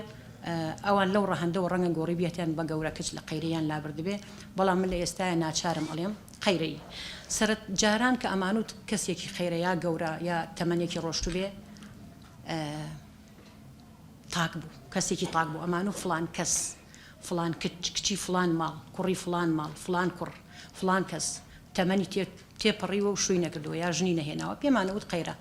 Speaker 3: ئەوان لەو ڕەهەندەوە ڕەنگە گۆڕیبێتیان بە گەورە کچ لە قەیرەیان لابردبێ بەڵام من لە ئێستایا ناچارم ئەڵێم قەیرەیی سەرەت جاران کە ئەمانوت کەسێکی قەیرە یا گەورە یا تەمەنێکی ڕۆشتبێ تاک بوو کەسێکی تاک بوو ئەمانو فڵان کەس فڵان کچ کچی فڵان ماڵ کوڕی فڵان ماڵ فڵان کوڕ فڵان کەس تەمەنی تێ تێپەڕیوە و شووی نەکردووە یا ژنی نەهێناوە پێمان ئەوت قەیرە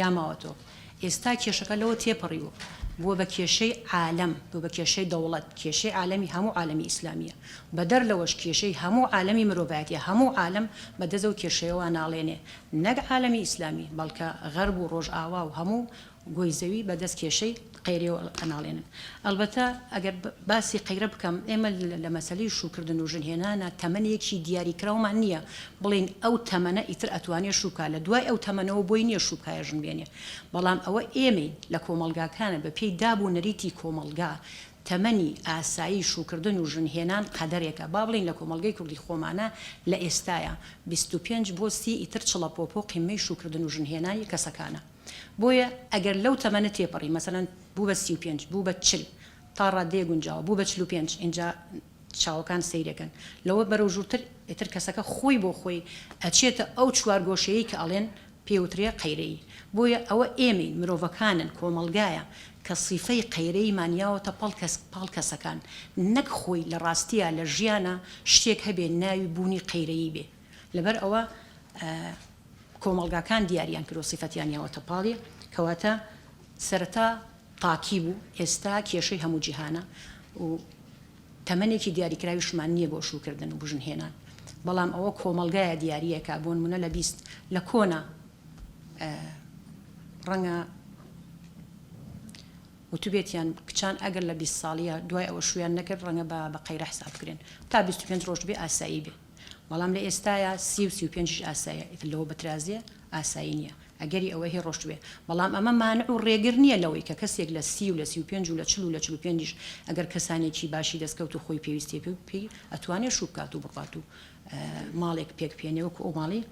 Speaker 3: یا ماوەتەوە ئێستا کێشەکە لەوە تێپەڕیوە بووە بە کێشەی عالەم بووە بە کێشەی دەوڵەت کێشەی عالەمی هەموو عالەمی ئیسلامیە بەدەر لەوەش کێشەی هەموو عالەمی مرۆڤایەتیە هەموو عالەم بە دەست ئەو کێشەیەوە ناڵێنێ نەک عالەمی ئیسلامی بەڵکە غەرب و ڕۆژئاوا و هەموو گۆی زەوی بە دەست کێشەی قەیرەوە ئەناڵێنن. ئەڵبەتە ئەگەر باسی قەیرە بکەم ئێمە لە مەسەلەی شووکردن و ژن هێنانا تەمەنێکی دیاریکراومان نییە بڵێین ئەو تەمەنە ئیتر ئەتوانێ شوو بکا لە دوای ئەو تەمەنەوە بۆی نییە شوو بکا یا ژن بێنێ بەڵام ئەوە ئێمەین لە کۆمەڵگاکانە بە پێی داب و نەریتی کۆمەڵگا تەمەنی ئاسایی شووکردن و ژن هێنان قەدەرێکە با بڵێین لە کۆمەڵگەی کوردی خۆمانا لە ئێستایا 25 بۆ 30 ئیتر چڵەپۆپۆ قیممەی شووکردن و ژن هێنانی کەسەکانە. بۆیە ئەگەر لەو تەمەنە تێپەڕی مەسەلەن بوو بە 35 بوو بە 40 تا ڕادەیەک گونجاوە بوو بە 45 ئینجا چاوەکان سەیرەکەن لەوە بەرەو ژوورتر ئیتر کەسەکە خۆی بۆ خۆی ئەچێتە ئەو چوارگۆشەیەی کە ئەڵێن پێوترێ قەیرەیی بۆیە ئەوە ئێمەین مرۆڤەکانن کۆمەڵگایە کە سیفەی قەیرەیمان یاوەتە پەڵ کەس پاڵ کەسەکان نەک خۆی لە ڕاستیا لە ژیانا شتێک هەبێ ناوی بوونی قەیرەیی بێ لەبەر ئەوە کۆمەڵگاکان دیاریان کردو سیفەتیان یاوەتە پاڵی، کەواتە سەرەتا تاکی بوو، ئێستا کێشەی هەموو جیهانە و تەمەنێکی دیاریکراویشمان نییە بۆ شووکردن و ژن هێنان، بەڵام ئەوە کۆمەڵگایە دیارییەکا، بۆنمونە لە 20 لە کۆنا ڕەنگە وتبێتیان کچان ئەگەر لە 20 ساڵیە دوای ئەوە شوویان نەکرد ڕەنگە بە قەیرە حساب بکرێن تا 25 ڕۆژ بێ ئاسایی بێ. بەڵام لە ئێستایا 30 و 35 یش ئاسایە ئیتر لەوە بترازێ ئاسایی نیە ئەگەری ئەوە هەیە ڕۆشتبێ بەڵام ئەمە مانع و ڕێگر نیە لەوەی کە کەسێک لە 30 و لە 35 و لە 40 و لە 45 یش ئەگەر کەسانێکی باشی دەستکەوت و خۆی پێویستیە پێ پێی ئەتوانێ شوو بکات و بڕوات و ماڵێک پێک بێنێ وەکو ئەو ماڵی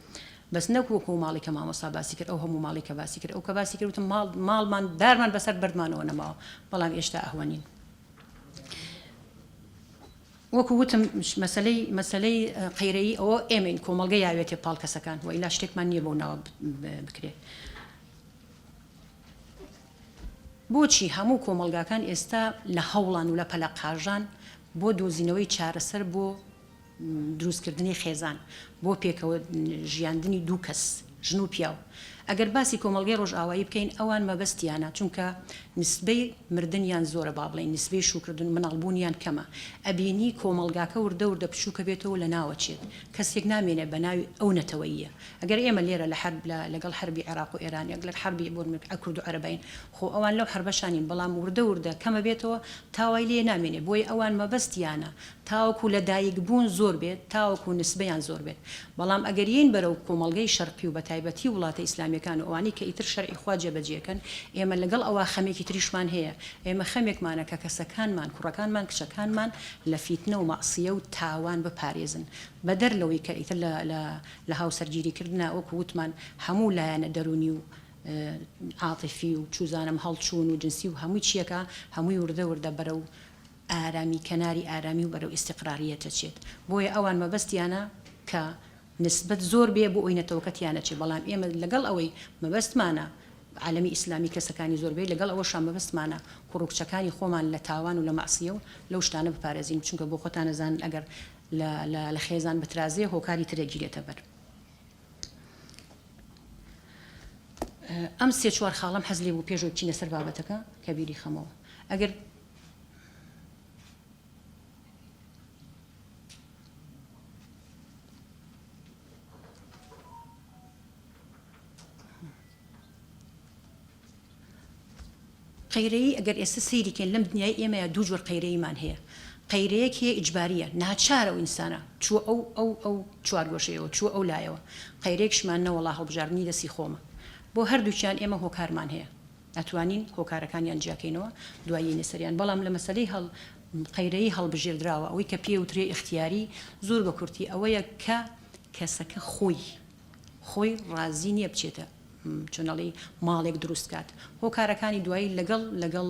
Speaker 3: بەس نەک وەکو ئەو ماڵی کە مامۆستا باسی کرد ئەو هەموو ماڵی کە باسی کرد ئەو کە باسی کرد وتم ماڵ ماڵمان دارمان بەسەر بەردمانەوە نەماوە بەڵام ئێشتا ئەهوە نین. وەکو وتم مەسەلەی مەسەلەی قەیرەیی ئەوە ئێمەین کۆمەڵگە یاوێتێ پاڵ کەسەکان وئیلا شتێکمان نییە بەو ناوە بکرێ. بۆچی هەموو کۆمەڵگاکان ئێستا لە هەوڵان و لە پەلەقاژان بۆ دۆزینەوەی چارەسەر بۆ دروستکردنی خێزان، بۆ پێکەوە ژیاندنی دوو کەس، ژن و پیاو. ئەگەر باسی کۆمەڵگەی ڕۆژئاوایی بکەین، ئەوان مەبەستیانە، چونکە نسبەی مردنیان زۆرە، با بڵێین نسبەی شووکردن و مناڵبوونیان کەمە، ئەبینی کۆمەڵگاکە وردە وردە بچووکەبێتەوە و لەناوەچێت، کەسێک نامێنێ بە ناوی ئەو نەتەوەییە. ئەگەر ئێمە لێرە لە حەرب لە لەگەڵ حەربی عێراق و ئێران، لەگەڵ حەربی بۆ نموونە کورد و عەرەبین، خۆ ئەوان لەو حەربەشا نین، بەڵام وردە وردە کەمەبێتەوە تا وای لێ نامێنێ، بۆیە ئەوان مەبەستیانە. تاوەکو لە دایک بوون زۆر بێت تاوەکو نسبەیان زۆر بێت بەڵام ئەگەر یەین بەرەو کۆمەڵگەی شەرقی و بەتایبەتی وڵاتە ئیسلامیەکان و ئەوانەی کە ئیتر شەرعی خوا جێبەجێکەن ئێمە لەگەڵ ئەوە خەمێکی تریشمان هەیە ئێمە خەمێکمانە کە کەسەکانمان کوڕەکانمان کچەکانمان لە فیتنە و مەعسیە و تاوان بپارێزن بەدەر لەوەی کە ئیتر لە لە لە هاوسەرگیری کردنا وەکو وتمان هەموو لایەنە دەروونی و عاتیفی و چوزانم هەڵچوون و جنسی و هەمووی چیەکە هەمووی وردە وردە بەرەو ئارامی کەناری ئارامی و بەرەو ئیستیقراریەت ئەچێت بۆیە ئەوان مەبەستیانە کە نسبەت زۆر بێ بۆ ئەوی نەتەوەکە تیا نەچێ بەڵام ئێمە لەگەڵ ئەوەی مەبەستمانە عالەمی ئیسلامی کەسەکانی زۆر بێ لەگەڵ ئەوەشا مەبەستمانە کوڕ و کچەکانی خۆمان لە تاوان و لە مەعسیە و لەو شتانە بپارێزین چونکە بۆ خۆتان ئەزانن ئەگەر لە لە لە خێزان بترازێ هۆکاری تر ئەگیرێتە بەر. ئەم سێ چوار خاڵەم حەز لێ بوو پێش ئەوەی بچینە سەر بابەتەکە کە بیری خەمەوە ئەگەر قەیرەیی ئەگەر ئێستا سەیری کەین لەم دنیای ئێمەیا دوو جۆر قەیرەییمان هەیە قەیرەیەک هەیە ئیجباریە ناچارە ئەو ئینسانە چووە ئەو ئەو ئەو چوارگۆشەیەوە چووە ئەو لایەوە قەیرەیەکشمان نەوەڵا هەڵبژاردنی دەستی خۆمە بۆ هەردووکیان ئێمە هۆکارمان هەیە ئەتوانین هۆکارەکانیان جیاکەینەوە دوای یەینە سەریان بەڵام لە مەسەلەی هەڵ قەیرەیی هەڵبژێردراوە ئەوەی کە پێی وترێ ئیختیاری زۆر بە کورتی ئەوەیە کە کەسەکە خۆی خۆی ڕازی نییە بچێتە چۆن ئەڵێی ماڵێک دروست کات هۆکارەکانی دوایی لەگەڵ لەگەڵ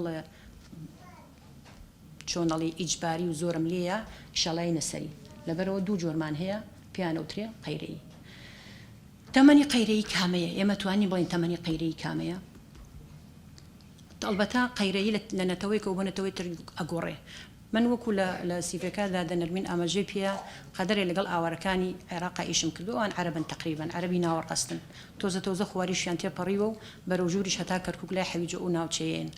Speaker 3: چۆن ئەڵێی ئیجباری و زۆرم لێیە ئیشەڵای نەسەری لەبەرەوە دوو جۆرمان هەیە پێیان ئەوترێ قەیرەیی تەمەنی قەیرەیی کامەیە ئێمە توانین بڵێین تەمەنی قەیرەیی کامەیە ئەڵبەتە قەیرەیی لە نەتەوەیەکەوە بۆ نەتەوەی تر ئەگۆڕێ من وەکو لە لە سیڤەکە دادە نەرمین ئاماژەی پێیا قەدەرێ لەگەڵ ئاوارەکانی عێراقا ئیشم کردوە ئەوان عەرەبن تەقریبەن عەرەبی ناوەڕاستن تۆزە تۆزە خواریشیان تێپەڕیوە و بەرەو ژووریش هەتا کەرکوک لای حەویجە ئەو ناوچەیەن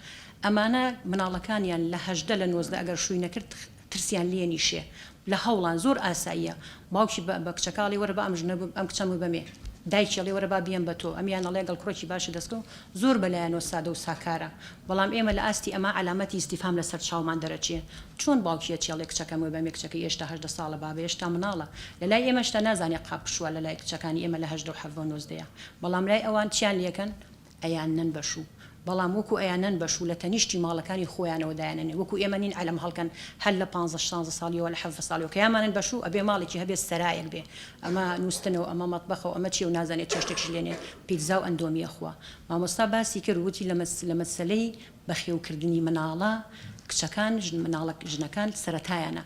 Speaker 3: ئەمانە مناڵەکانیان لە 18 لە 19 ئەگەر شووی نەکرد ترسیان لێ نیشێ لە هەوڵان زۆر ئاساییە باوکی بە بە کچەکە ئەڵێ وەرە با ئەم ژنە ئەم کچەم ببەمێ دایکی ئەڵێ وەرە با بیەم بە تۆ ئەمیان ئەڵێ گەڵ کوڕێکی باشە دەستکەو زۆر بە لایەنەوە سادە و ساکارە بەڵام ئێمە لە ئاستی ئەما عەلامەتی ئیستیفهام لە سەر چاومان دەرەچێ چۆن باوکی ئەچێ ئەڵێ کچەکەم ببەمێ کچەکەی ئێشتا 18 ساڵە بابە ئێشتا مناڵە لە لای ئێمە شتا نازانێ قاپ بشوا لە لای کچەکانی ئێمە لە 18 و 17 و نۆزدەیە بەڵام لای ئەوان چیان لێکەن ئەیاننەن بە شوو بەڵام وەکو ئەیاننەن بە شوو لە تەنیشتی ماڵەکانی خۆیانەوە دایانەنێن وەکو ئێمە نین عەلەم هەڵکەن هەر لە پانزە شانزە ساڵیەوە لە حەڤە ساڵیەوە کە یامانن بە شوو ئەبێ ماڵێکی هەبێ سەرایەک بێ ئەمە نوستنە و ئەمە مەتبەخە و ئەمە چیە و نازانێ چێشتێکیش لێنێ پیتزا و ئەندۆمی ئەخوا مامۆستا باسی کرد وتی لە لە مەسەلەی بەخێوکردنی مناڵە کچەکان ژن مناڵە ژنەکان سەرەتایانە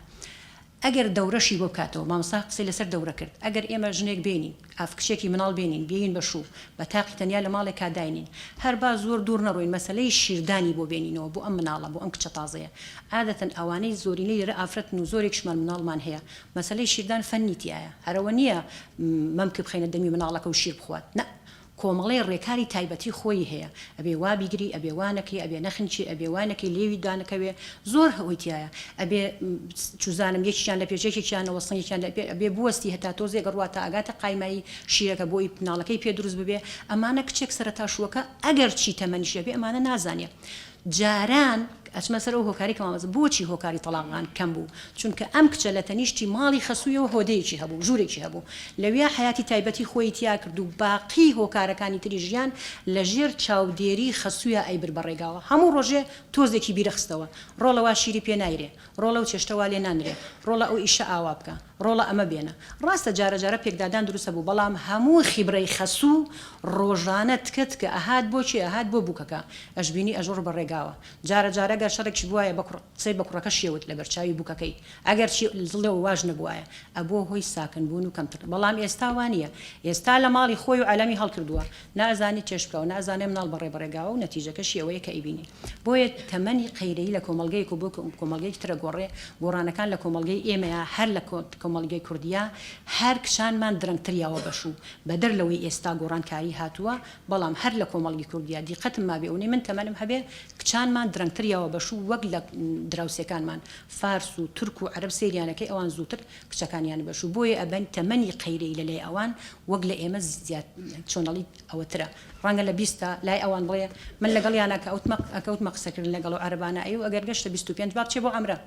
Speaker 3: ئەگەر دەورەشی بۆ بکاتەوە، مامۆستا قسەی لەسەر دەورە کرد، ئەگەر ئێمە ژنێک بێنین، ئاف کچێکی مناڵ بێنین، بیەین بە شوو، بە تاقی تەنیا لە ماڵێکا داینین، هەر با زۆر دوور نەڕۆین، مەسەلەی شیردانی بۆ بێنینەوە بۆ ئەم مناڵە، بۆ ئەم کچە تازەیە. عادەتەن ئەوانەی زۆرینەی لێرە ئافرەتن و زۆرێکیشمان مناڵمان هەیە، مەسەلەی شیردان فەننی تیایە، هەر ئەوە نییە مەمک بخەینە دەمی مناڵەکە و شیر بخوات، نا، کۆمەڵێ ڕێکاری تایبەتی خۆیی هەیە ئەبێ وا بیگری ئەبێ وا نەکەی ئەبێ نەخنکی ئەبێ وا نەکەی لێوی دانەکەوێ زۆر هۆی تیایە ئەبێ چوزانم یەکیان لە پێش یەکێکیانەوە سنگێکیان لە پێ ئەبێ بوەستی هەتا تۆزێک ئەڕوا تا ئەگاتە قایمایی شیرەکە بۆی مناڵەکەی پێ دروست ببێ ئەمانە کچێک سەرەتا شووەکە ئەگەر چی تەمەنیشی هەبێ ئەمانە نازانێ جاران ئەچمە سەر ئەو هۆکارەی کە مامۆستا بۆچی هۆکاری تەڵاقدان کەم بوو چونکە ئەم کچە لە تەنیشتی ماڵی خەسوویەوە هۆدەیەکی هەبوو ژوورێکی هەبوو لەویا حەیاتی تایبەتی خۆیی تیا کرد و باقی هۆکارەکانی تری ژیان لە ژێر چاودێری خەسوویا ئەیبرد بە ڕێگاوە هەموو ڕۆژێ تۆزێکی بیرەخستەوە ڕۆڵە وا شیری پێ نایرێ ڕۆڵە و چێشتە وا لێ نانرێ ڕۆڵە ئەو ئیشە ئاوا بکە ڕۆڵە ئەمە بێنە. ڕاستە جارە جارە پێکدادان دروست ئەبوو بەڵام هەموو خیبرەی خەسوو ڕۆژانە تکە تکە ئەهات بۆ کێ ئەهات بۆ بووکەکە ئەشبینی ئەژڕ بە ڕێگاوە جارە جارە گەر شەڕێکیش بوایە بە کوڕ قسەی بە کوڕەکەشی ئەوت لەبەر چاوی بووکەکەی ئەگەر چی دڵەوە واش نەبوایە ئەبووە هۆی ساکن بوون و کەمتر بەڵام ئێستا وانیە ئێستا لە ماڵی خۆی و عەلەمی هەڵکردووە نە ئەزانێ چێشت بکا و نە ئەزانێ مناڵ بەڕێ بەڕێگاوە و نەتیجەکەشی ئەوەیە کە ئەیبینین. بۆیە تەمەنی قەیرەیی لە کۆمەڵگەیەک و بۆ کۆمەڵگەیەکی تر ئەگۆڕێ، گۆڕانەکان لە کۆمەڵگەی ئێمەیا هەر لە کۆمەڵگەی کوردیا هەر کچانمان درەنگتر یاوە بە شوو، بەدەر لەوەی ئێستا گۆڕانکاری هاتووە، بەڵام هەر لە کۆمەڵگی کوردیا دیقەتم مابێ ئەونەی من تەمەنم هەبێ کچانمان درەنگتر یاوە بە شوو وەک لە دراوسێکانمان فارس و تورک و عەرەب سەیریان ئەکەی ئەوان زووتر کچەکانیان بە شوو بۆیە ئەبەن تەمەنی قەیرەیی لە لای ئەوان وەک لە ئێمە زیاد چۆن ئەڵی ئەوەترە ڕەنگە لە بیستا لای ئەوان بڵێ من لەگەڵیانا کە ئەوتمە ئەکەوتمە قسەکردن لەگەڵ ئەو عەرەبانە ئەی و ئەگەر گەشتە 25 با بچێ بۆ عەمرە.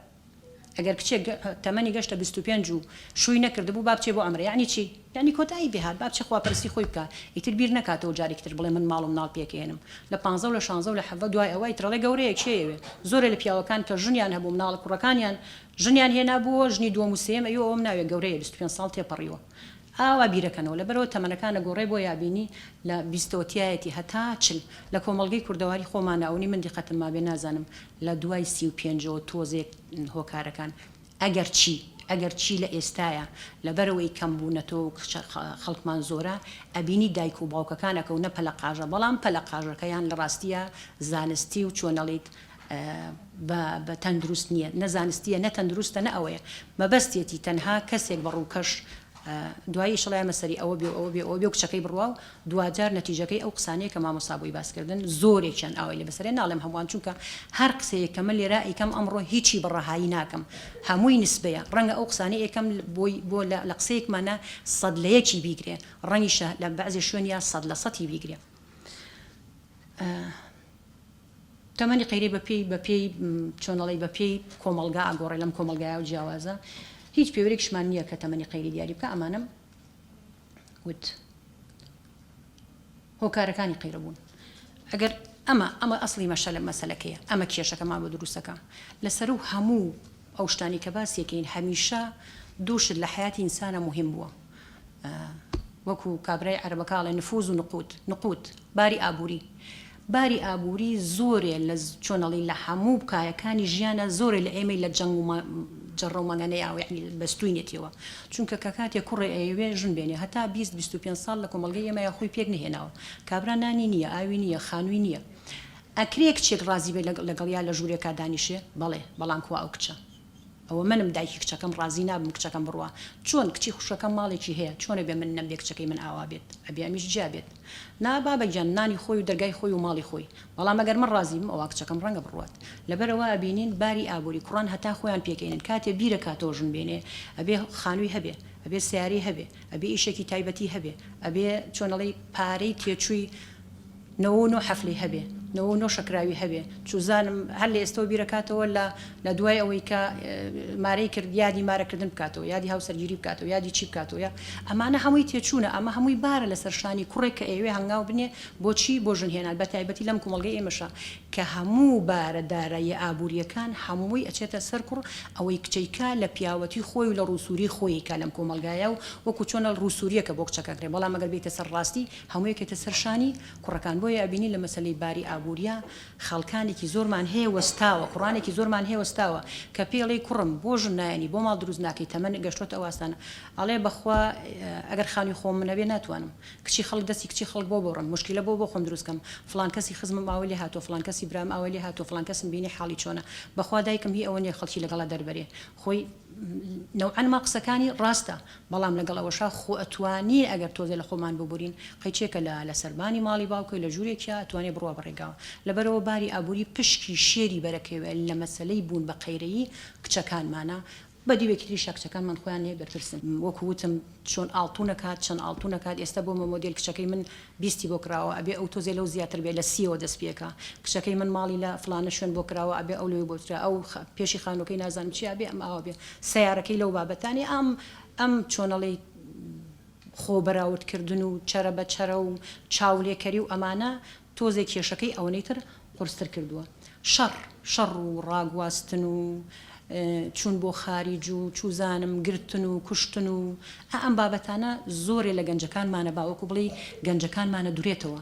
Speaker 3: ئەگەر کچێک تەمەنی گەشتە 25 و شووی نەکردبوو با بچێ بۆ عەمرە یەعنی چی؟ یەعنی کۆتایی پێ هات با بچێ خواپەرستی خۆی بکا ئیتر بیر نەکاتەوە جارێکی تر بڵێ من ماڵ و مناڵ پێکەهێنم لە پانزە و لە شانزە و لە حەڤە دوای ئەوە ئیتر ئەڵێ گەورەیە کێ ئەیەوێ زۆرێ لە پیاوەکان کە ژنیان هەبوو مناڵە کوڕەکانیان ژنیان هێنابووەوە ژنی دووەم و سێیەم ئەیوو ئەوەم ناوێ گەورەیە 25 ساڵ تێپەڕیوە ئاوا بیرەکەنەوە لەبەرئەوە تەمەنەکان ئەگۆڕێ بۆیە ئەبینی لە بیستەوە تیایەتی هەتا چل لە کۆمەڵگەی کوردەواری خۆمانا ئەونی من دیقەتم مابێ نازانم لە دوای 35ەوە تۆزێک هۆکارەکان ئەگەر چی ئەگەر چی لە ئێستایا لەبەرئەوەی کەم بوونەتەوە و خەڵکمان زۆرە ئەبینی دایک و باوکەکان ئەکەونە پەلەقاژە بەڵام پەلەقاژەکەیان لە ڕاستیا زانستی و چۆنەڵیت بە بە تەندروست نییە نە زانستییە نە تەندروستە نە ئەوەیە مەبەستیەتی تەنها کەسێک بە ڕووکەش دوایی ئیشەڵا ئێمە سەری ئەوە بێ و ئەوە بێ و ئەوە بێ و کچەکەی بڕوا و دواجار نەتیجەکەی ئەو قسانەیە کە مامۆستا بۆی باس کردن زۆرێکیان ئاوای لێ بەسەرێ ناڵێم هەمووان چونکە هەر قسەیەک کە من لێرە ئەیکەم ئەمڕۆ هیچی بە ڕەهایی ناکەم هەمووی نسبەیە ڕەنگە ئەو قسانەی ئەیکەم بۆی بۆ لە قسەیەکمانە سەد لە یەکی بیگرێ ڕەنگیشە لە بەعزێ شوێنیا سەد لە سەتی بیگرێ. تەمەنی قەیرەی بە پێی بە پێی چۆن ئەڵێی بە پێی کۆمەڵگا ئەگۆڕێ لەم کۆمەڵگایە و جیاوازە هیچ پێوەرێکیشمان نییە کە تەمەنی قەیری دیاری بکا ئەمانەم وت هۆکارەکانی قەیرە بوون ئەگەر ئەمە ئەمە ئەسڵی مەشەلە مەسەلەکەیە ئەمە کێشەکەمان بۆ دروستەکە لەسەر و هەموو ئەو شتانی کە باسیەکەین هەمیشە دوو شت لە حیاتی ئینسانە مهم بووە وەکو کابرای عەرەبەکە ئەڵێ نفوز و نقود، نقود، باری ئابووری، باری ئابووری زۆرێ لە چۆن ئەڵێی لە هەموو کایەکانی ژیانا زۆرێ لە ئێمەی لە جەنگ و جەڕە و مەنگەنەیاوە یەعنی بەستووینێتیەوە چونکە کە کاتێ کوڕێ ئەیەوێ ژن بێنێ هەتا 20 25 ساڵ لە کۆمەڵگەی ئێمەیا خۆی پێک نەهێناوە کابرا نانی نییە ئاوی نییە خانووی نییە ئەکرێ کچێک ڕازی بێ لەگەڵیا لە ژوورێکا دانیشێ بەڵێ بەڵام کوا ئەو کچە ئەوە منم دایکی کچەکەم ڕازی نابم کچەکەم بڕوا چۆن کچی خوشکەکەم ماڵێکی هەیە چۆن ئەبێ من نەمبێ کچەکەی من ئاوا بێت ئەبێ ئەمیش جیا بێت نا بابە گیان نانی خۆی و دەرگای خۆی و ماڵی خۆی بەڵام ئەگەر من ڕازی بم ئەوا کچەکەم ڕەنگە بڕوات لەبەرئەوە ئەبینین باری ئابوری کوڕان هەتا خۆیان پێکەینن کاتێ بیرەکاتەوە ژن بێنێ ئەبێ خانوی هەبێ ئەبێ سەیارەی هەبێ ئەبێ ئیشێکی تایبەتی هەبێ ئەبێ چۆن ئەڵێی پارەی تێچووی 99 حەفلەی هەبێ، 99 شەکراوی هەبێ، چوزانم هەر لە ئێستەوە بیرەکاتەوە لە لە دوای ئەوەی کە مارەی کرد یادی مارەکردن بکاتەوە، یادی هاوسەرگیری بکاتەوە، یادی چی بکاتەوە یا ئەمانە هەمووی تێچوونە، ئەمە هەمووی بارە لەسەر شانی کوڕێک کە ئەیەوێ هەنگاو بنێ بۆ چی؟ بۆ ژن هێنان، بە تایبەتی لەم کومەڵگەی ئێمەشا کە هەموو بارە داراییە ئابوورییەکان هەمووی ئەچێتە سەر کوڕ، ئەوەی کچەی کا لە پیاوەتی خۆی و لە ڕووسووری خۆی کا لەم کۆمەڵگایە و وەکوو چۆنە ڕووسوورییەکە بۆ کچەکە ئەکرێ بەڵام ئەگەر بێیتە سەر ڕاستی هەمووی ئەکەیتە سەر شانی کوڕەکان بۆیە ئەبینی لە مەسەلەی باری ئابووریا خەڵکانێکی زۆرمان هەیە وەستاوە کوڕانێکی زۆرمان هەیە وەستاوە کە پێی ئەڵێی کوڕم بۆ ژن نایەنی بۆ ماڵ دروست ناکەی تەمەن گەشتۆتە ئەو ئاستانە ئەڵێ بەخوا ئەگەر خانوی خۆم من هەبێ ناتوانم کچی خەڵک دەستی کچی خەڵک بۆ ببڕم موشکیلە بۆ بۆ خۆم دروست کەم فڵان کەسی خزمم ئاوای لێ هاتووە فڵان کەسی برام ئاوای لێ هاتووە فڵان کەسم بینی حاڵی چۆنە بەخوا دایکم هی ئەوە نیە خەڵکی لەگەڵا دەربەرێ خۆی نەوعەن ما قسەکانی ڕاستە بەڵام لەگەڵ ئەوەشا خۆ ئەتوانی ئەگەر تۆزێ لە خۆمان ببورین قەیچێکە لە لە سەربانی ماڵی باوکەی لە ژوورێکیا ئەتوانێ بڕوا بە ڕێگاوە لەبەرئەوە باری ئابووری پشکی شێری بەرەکەوێ لە مەسەلەی بوون بە قەیرەیی کچەکانمانا بە دیوێکی تریشا کچەکانمان خۆیان لێ بەرپرسن وەکو وتم چۆن ئاڵتون ئەکات چەند ئاڵتون ئەکات ئێستا بۆمە مۆدێل کچەکەی من بیستی بۆ کراوە ئەبێ ئەو تۆزێ لەو زیاتر بێ لە سیەوە دەست پێکا کچەکەی من ماڵی لە فڵانە شوێن بۆ کراوە ئەبێ ئەو لەوێ بۆ کرا ئەو پێشی خانوەکەی نازانم چیە ئەبێ ئەم ئاوا بێ سەیارەکەی لەو بابەتانەی ئەم ئەم چۆنەڵێی خۆ بەراورد کردن و چرە بە چرە و چاولێکەری و ئەمانە تۆزێ کێشەکەی ئەوەنەی تر قورستر کردووە. شەڕ، شەڕ و ڕاگواستن و چوون بۆ خاریج و چوزانم گرتن و کوشتن و ئا ئەم بابەتانە زۆرێ لە گەنجەکانمانە با وەکو بڵێی گەنجەکانمانە دورێتەوە.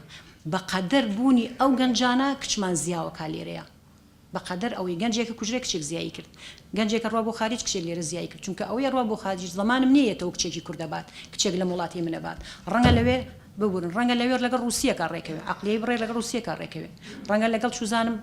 Speaker 3: بە قەدەر بوونی ئەو گەنجانە کچمان زیاوەکا لێرەیە. بە قەدەر ئەوەی گەنجێکە کوژرێ کچێک زیایی کرد. گەنجێکە ڕوا بۆ خاریج کچێک لێرە زیایی کرد. چونکە ئەوەی ئەڕوا بۆ خاریج زەمانم نیە یەتەوە کچێکی کورد ئەبات، کچێک لەم وڵاتەی من ئەبات. ڕەنگە لەوێ ببورن ڕەنگە لەوێ لەگەڵ ڕوسیەکا ڕێکەوێ عەقلیەی بڕێ لەگەڵ ڕوسیەکا ڕێکەوێ ڕەنگە لەگەڵ چوزانم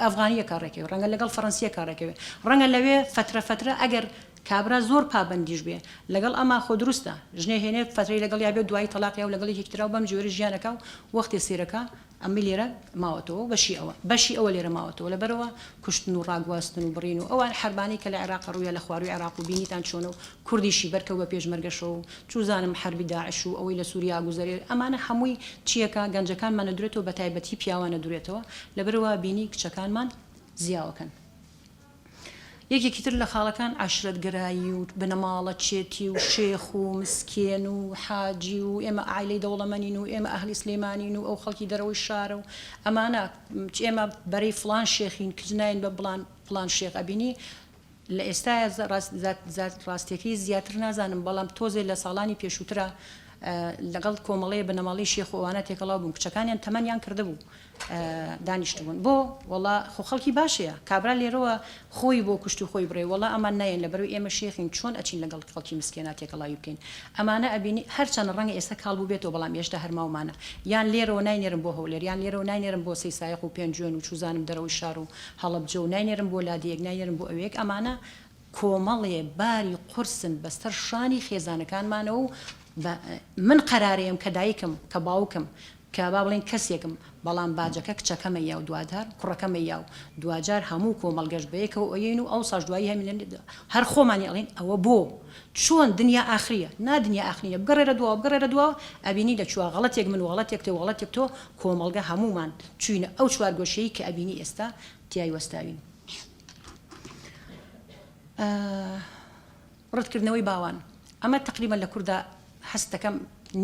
Speaker 3: ئەفغانیەکا ڕێکەوێ ڕەنگە لەگەڵ فەرەنسیەکا ڕێکەوێ ڕەنگە لەوێ فەترە فەترە ئەگەر کابرا زۆر پابەندیش بێ لەگەڵ ئەما خۆ دروستە ژنێ هێنێ فەترەی لەگەڵیا بێ دوایی تەلاقیا و لەگەڵ یەکێکی ترا و بەم جۆرە ژیانەکا و وەختێ سێرەکا ئەمەی لێرە ماوەتەوە و بەشی ئەوە بەشی ئەوە لێرە ماوەتەوە لەبەرئەوە کوشتن و ڕاگواستن و بڕین و ئەوان حەربانەی کە لە عێراق ڕوویا لە خوارووی عێراق و بینیتان چۆنە و کوردیشی بەرکەوت بە پێشمەرگەشەوە و چوزانم حەربی داعش و ئەوەی لە سوریا ئەگوزەرێ ئەمانە هەمووی چیەکە گەنجەکانمان ئەدورێتەوە بەتایبەتی پیاوان ئەدورێتەوە لەبەرئەوە بینی کچەکانمان زیاوەکەن. یەکێکی تر لە خاڵەکان عەشرەتگەرایی و بنەماڵەچێتی و شێخ و مسکێن و حاجی و ئێمە عایلەی دەوڵەمەنین و ئێمە ئەهلی سلێمانین و ئەو خەڵکی دەرەوەی شارە و ئەمانە ئێمە بەرەی فڵان شێخین کچ ناین بە بڵان فڵان شێخ ئەبینی لە ئێستایا ڕاستیەکەی زیاتر نازانم بەڵام تۆزێ لە ساڵانی پێشووترا لەگەڵ کۆمەڵەیە بنەماڵەی شێخ و ئەوانە تێکەڵاو بووم کچەکانیان تەمەنیان کردبوو دانیشتبوون بۆ وەڵا خۆ خەڵکی باشەیە کابرا لێرەوە خۆی بۆ کوشت و خۆی بڕێ وەڵا ئەمان نایەن لەبەرەوەی ئێمە شێخین چۆن ئەچین لەگەڵ خەڵکی مسکێنا تێکەڵاوی بکەین ئەمانە ئەبینی هەرچەنە ڕەنگە ئێستا کاڵ بووبێتەوە بەڵام ئێشتا هەر ماومانە یان لێرەوە ناینێرم بۆ هەولێر یان لێرەوە ناینێرم بۆ سەیسایەق و پێنجوێن و چوزانم دەرەوەی شار و هەڵەبجە و ناینێرم بۆ لادێیەک ناینێرم بۆ ئەوێک ئەمانە کۆمەڵێ باری قورسن بەسەر شانی خێزانەکانمانەوە و بە من قەرارەیەم کە دایکم کە باوکم کە با بڵێین کەسێکم بەڵام باجەکە کچەکەمە یا و دوادار کوڕەکەمە یا و دواجار هەموو کۆمەڵگەش بەیەکەوە ئەیەین و ئەوساش دوایی هەمینە هەر خۆمانی ئەڵێین ئەوە بۆ چۆن دنیا ئاخریە نا دنیا ئاخری نیە بگەڕێرە دواوە بگەڕێرە دواوە ئەبینی لە کوێ غەڵەتێک من و غەڵەتێک تۆ غەڵەتێک تۆ کۆمەڵگە هەموومان چوینە ئەو چوارگۆشەی کە ئەبینی ئێستا تیای وەستاوین. ڕەتکردنەوەی باوان، ئەمە تەقریبەن لە کوردا هەست دەکەم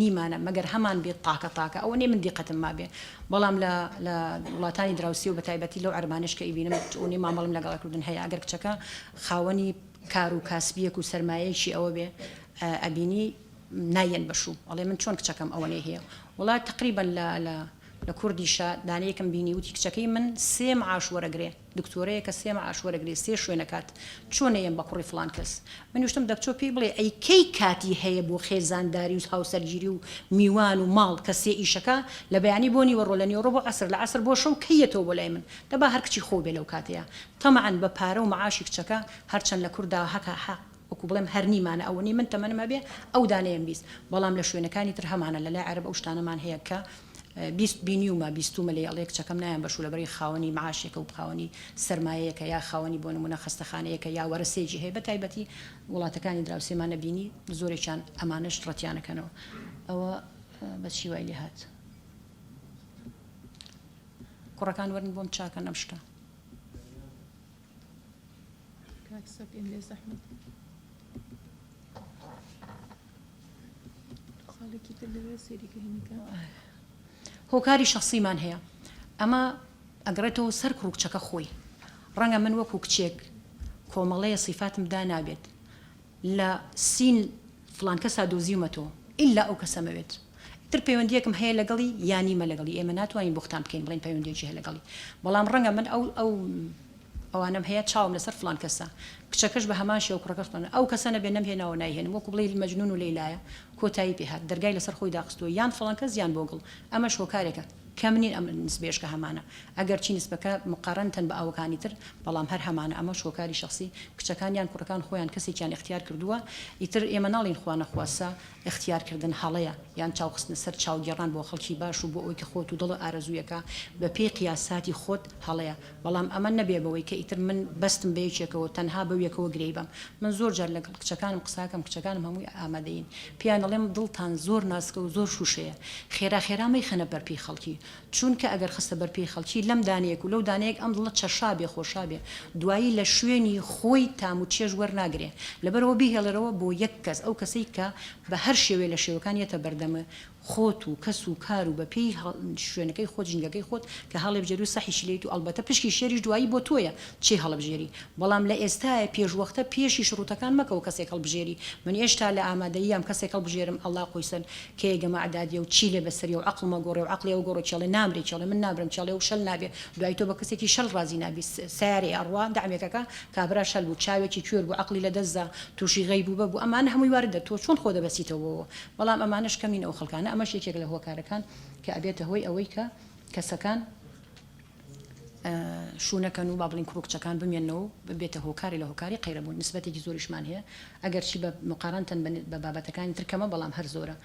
Speaker 3: نیمانە مەگەر هەمان بێت تاکە تاکە ئەوە نیە من دیقەتم مابێ بەڵام لە لە وڵاتانی دراوسێ و بەتایبەتی لەو عەرەبانەش کە ئەیبینم ئەونەی مامەڵەم لەگەڵ کردن هەیە ئەگەر کچەکە خاوەنی کار و کاسبیەک و سەرمایەیەکی ئەوە بێ ئەبینی نایەن بە شوو ئەڵێ من چۆن کچەکەم ئەوەنەی هەیە وڵا تەقریبەن لە لە لە کوردیشا دانەیەکم بینی وتی کچەکەی من سێ معاش وەرەگرێ دکتۆرەیەکە سێ معاش وەرەگرێ سێ شوێنەکات چۆن ئەیەم بە کوڕی فڵان کەس من وشتم دەکچۆ پێی بڵێ ئەی کەی کاتی هەیە بۆ خێزانداری و هاوسەرگیری و میوان و ماڵ کە سێ ئیشەکا لە بەیانی بۆ نیوەڕۆ لە نیوەڕۆ بۆ عەسر لە عەسر بۆ شەو کەی یەتەوە بۆ لای من دەبا هەر کچی خۆو بێ لەو کاتەیا تەمەعن بە پارە و معاشی کچەکە هەرچەند لە کوردا هەکە حەق وەکو بڵێم هەر نیمانە ئەوەنەی من تەمەنم هەبێ ئەو دانەیەم 20 بەڵام لە شوێنەکانی تر هەمانە لە لای عەرەب ئەو شتانەمان هەیە کە 20 بینیومە بیستومە لێی ئەڵێ کچەکەم نایەم بەشوو لەبەرەی خاوەنی معاشێکە و خاوەنی سەرمایەیەکە یا خاوەنی بۆ نمونە خەستەخانەیەکە یا وەرەسەیەکی هەیە بە تایبەتی وڵاتەکانی دراوسێمان نەبینی زۆرێکیان ئەمانەش ڕەتیانەکەنەوە ئەوە بە چی وای لێ هات کوڕەکان وەرن بۆم چاکەن ئەم شتە.
Speaker 1: کاک سەفین بێ زەحمەت خاڵێکی تر لەوێ سەیری کە هینیکە.
Speaker 3: هۆکاری شەخسیمان هەیە ئەمە ئەگەڕێتەوە سەر کوڕ و کچەکە خۆی ڕەنگە من وەکو کچێک کۆمەڵەیە سیفاتم دانابێت لە سین فڵان کەسا دۆزیومەتەوە ئیلا ئەو کەسەمە بێت ئیتر پەیوەندیەکم هەیە لەگەڵی یا نیمە لەگەڵی ئێمە ناتوانین بوختان بکەین بڵێین پەیوەندیەکی هەیە لەگەڵی بەڵام ڕەنگە من ئەو ئەو ئەوانەم هەیە چاوم لەسەر فڵان کەسە کچەکەش بە هەمان شێوە کوڕەکەش فڵان ئەو کەسە نەبێ نەمهێناوە نایهێنم وەکو بڵێی مەجنون و لەیلایە کۆتایی پێ هات دەرگای لەسەر خۆی داخستووە یان فڵان کەس یان بۆگڵ ئەمەش هۆکارێکە کەم نین ئەم نسبەیەش کە هەمانە ئەگەرچی نسبەکە مقارنتەن بە ئەوەکانی تر بەڵام هەر هەمانە ئەمەش هۆکاری شەخسی کچەکان یان کوڕەکان خۆیان کەسێکیان ئیختیار کردووە ئیتر ئێمە ناڵێین خوا نەخواستە ئیختیار کردن هەڵەیە یان چاو خستنە سەر چاو گێڕان بۆ خەڵکی باش و بۆ ئەوەی کە خۆت و دڵت ئارەزوویەکە بە پێی قیاساتی خۆت هەڵەیە بەڵام ئەمە نەبێ بەوەی کە ئیتر من بەستم بە یەکێکەوە تەنها بەو یەکەوە گرێی بەم من زۆر جار لەگەڵ کچەکانم قساکەم کچەکانم هەمووی ئامادەین پێیان ئەڵێم دڵتان زۆر ناسکە و زۆر شوشەیە خێرا خێرا مەیخەنە بەر پێی خەڵکی چوونکە ئەگەر خستە بەر پێی خەڵکی لەم دانەیەک و لەو دانەیەک ئەم دڵە چەشابێ خۆشابێ دوایی لە شوێنی خۆی تام و چێژ وەرناگرێ لەبەرئەوە بیهێڵەرەوە بۆ یەک کەس ئەو کەسەی کە بە هەر شێوەیە لە شێوەکان یەتە بەردەم خۆت و کەس و کار و بە پێی شوێنەکەی خۆت ژینگەکەی خۆت کە هەڵێبژێری و سەحیشی لێیت و ئەڵبەتە پشکی شێریش دوایی بۆ تۆیە چێ هەڵبژێری بەڵام لە ئێستایە پێش وەختە پێشی شڕوتەکان مەکەوە کەسێک هەڵبژێری من ئێشتا لە ئامادەییام کەسێک هەڵبژێرم ئەڵا قۆیسەن کەیە گەمە عدادیە و چی لێ بەسەریە و عەقڵ مەگۆڕێ و عەقڵی ئەو گۆڕێ کێڵێ نامرێ کێڵێ من نامرم کێڵێ و شەل نابێ دوایی تۆ بە کەسێکی شەل ڕازی نابی سەیارەی ئەڕوا دەعمێکەکە کابرا شەل بوو چاوێکی کوێر بوو عەقڵی لە دەست دا توشی غەیبوبە بوو ئەمانە هەمووی واردە تۆ چۆن خۆ دەبەستیتەوە بەوە بەڵام ئەمانەش کەم نین ئەو خەڵکانە ئەمەش یەکێک لە هۆکارەکان کە ئەبێتە هۆی ئەوەی کە کەسەکان شوو نەکەن و با بڵێین کوڕ و کچەکان بمێننەوە و ببێتە هۆکارێ لە هۆکاری قەیرەبوون نسبەتێکی زۆریشمان هەیە ئەگەرچی بە مقارنتەن بە بابەتەکانی تر کەمە بەڵام هەر زۆرە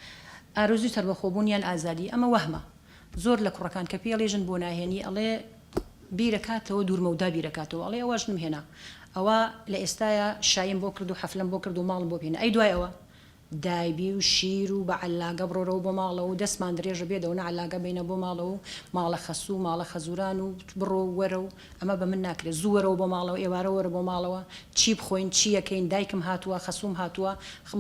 Speaker 3: ئارەزووی سەربەخۆبوون یان ئازادی ئەمە وەهمە زۆر لە کوڕەکان کە پێی ئەڵێ ژن بۆ ناهێنی ئەڵێ بیرەکاتەوە دوورمەودا بیرەکاتەوە ئەڵێ ئەوە ژنم هێنا ئەوە لە ئێستایا شاییم بۆ کرد و حەفلەم بۆ کرد و ماڵم بۆ بهێنا ئەی دوای ئەوە؟ دایبی و شیر و بە عەلاگە بڕۆرەوە بۆ ماڵەوە و دەستمان درێژە بێدەوە نە عەلاگە بینە بۆ ماڵەوە و ماڵە خەسوو و ماڵە خەزووران و بڕۆ و وەرە و ئەمە بە من ناکرێ زوو وەرەوە بۆ ماڵەوە ئێوارە وەرە بۆ ماڵەوە چی بخۆین چی ئەکەین دایکم هاتووە خەسووم هاتووە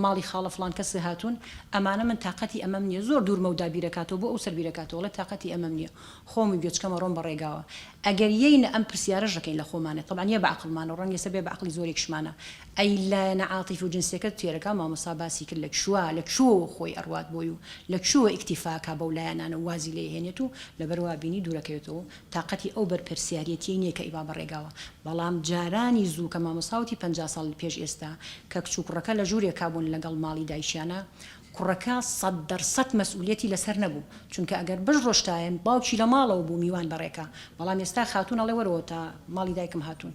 Speaker 3: ماڵی خاڵە فڵان کەس هاتوون ئەمانە من تاقەتی ئەمەم نییە زۆر دوور مەودا بیرەکاتەوە بۆ ئەو سەر بیرەکاتەوە ئەڵێ تاقەتی ئەمەم نییە خۆم و گوێچکەم ئەڕۆم بە ڕێگاوە ئەگەر یەینە ئەم پرسیارەش ئەکەین لە خۆمانە تەبعەن یە بە عەقڵمانەوە ڕەنگە ئێستا بێ بە عەقڵی زۆرێکیشمانە ئەی لایەنە عاتیفی و جنسیەکە تێرەکا مامۆستا باسی کرد لە کوێ لە کوێوە خۆی ئەڕوات بۆی و لە کوێوە ئیکتیفا ئەکا بەو لایەنانە و وازی لێ ئەهێنێت و لەبەر وا بینی دوورەکەوێتەوە و تاقەتی ئەو بەرپرسیاریەتیەی نیە کە ئەیبا بە ڕێگاوە بەڵام جارانی زوو کە مامۆستا وتی 50 ساڵ پێش ئێستا کە کچ و کوڕەکە لە ژوورێکا بوون لەگەڵ ماڵی دایکیانا کوڕەکە سەد دەر سەد مەسئولیەتی لەسەر نەبوو چونکە ئەگەر بشڕۆشتایەن باوکی لە ماڵەوە بوو میوان بەڕێکا بەڵام ئێستا خاتوون ئەڵێ وەرەوە تا ماڵی دایکم هاتوون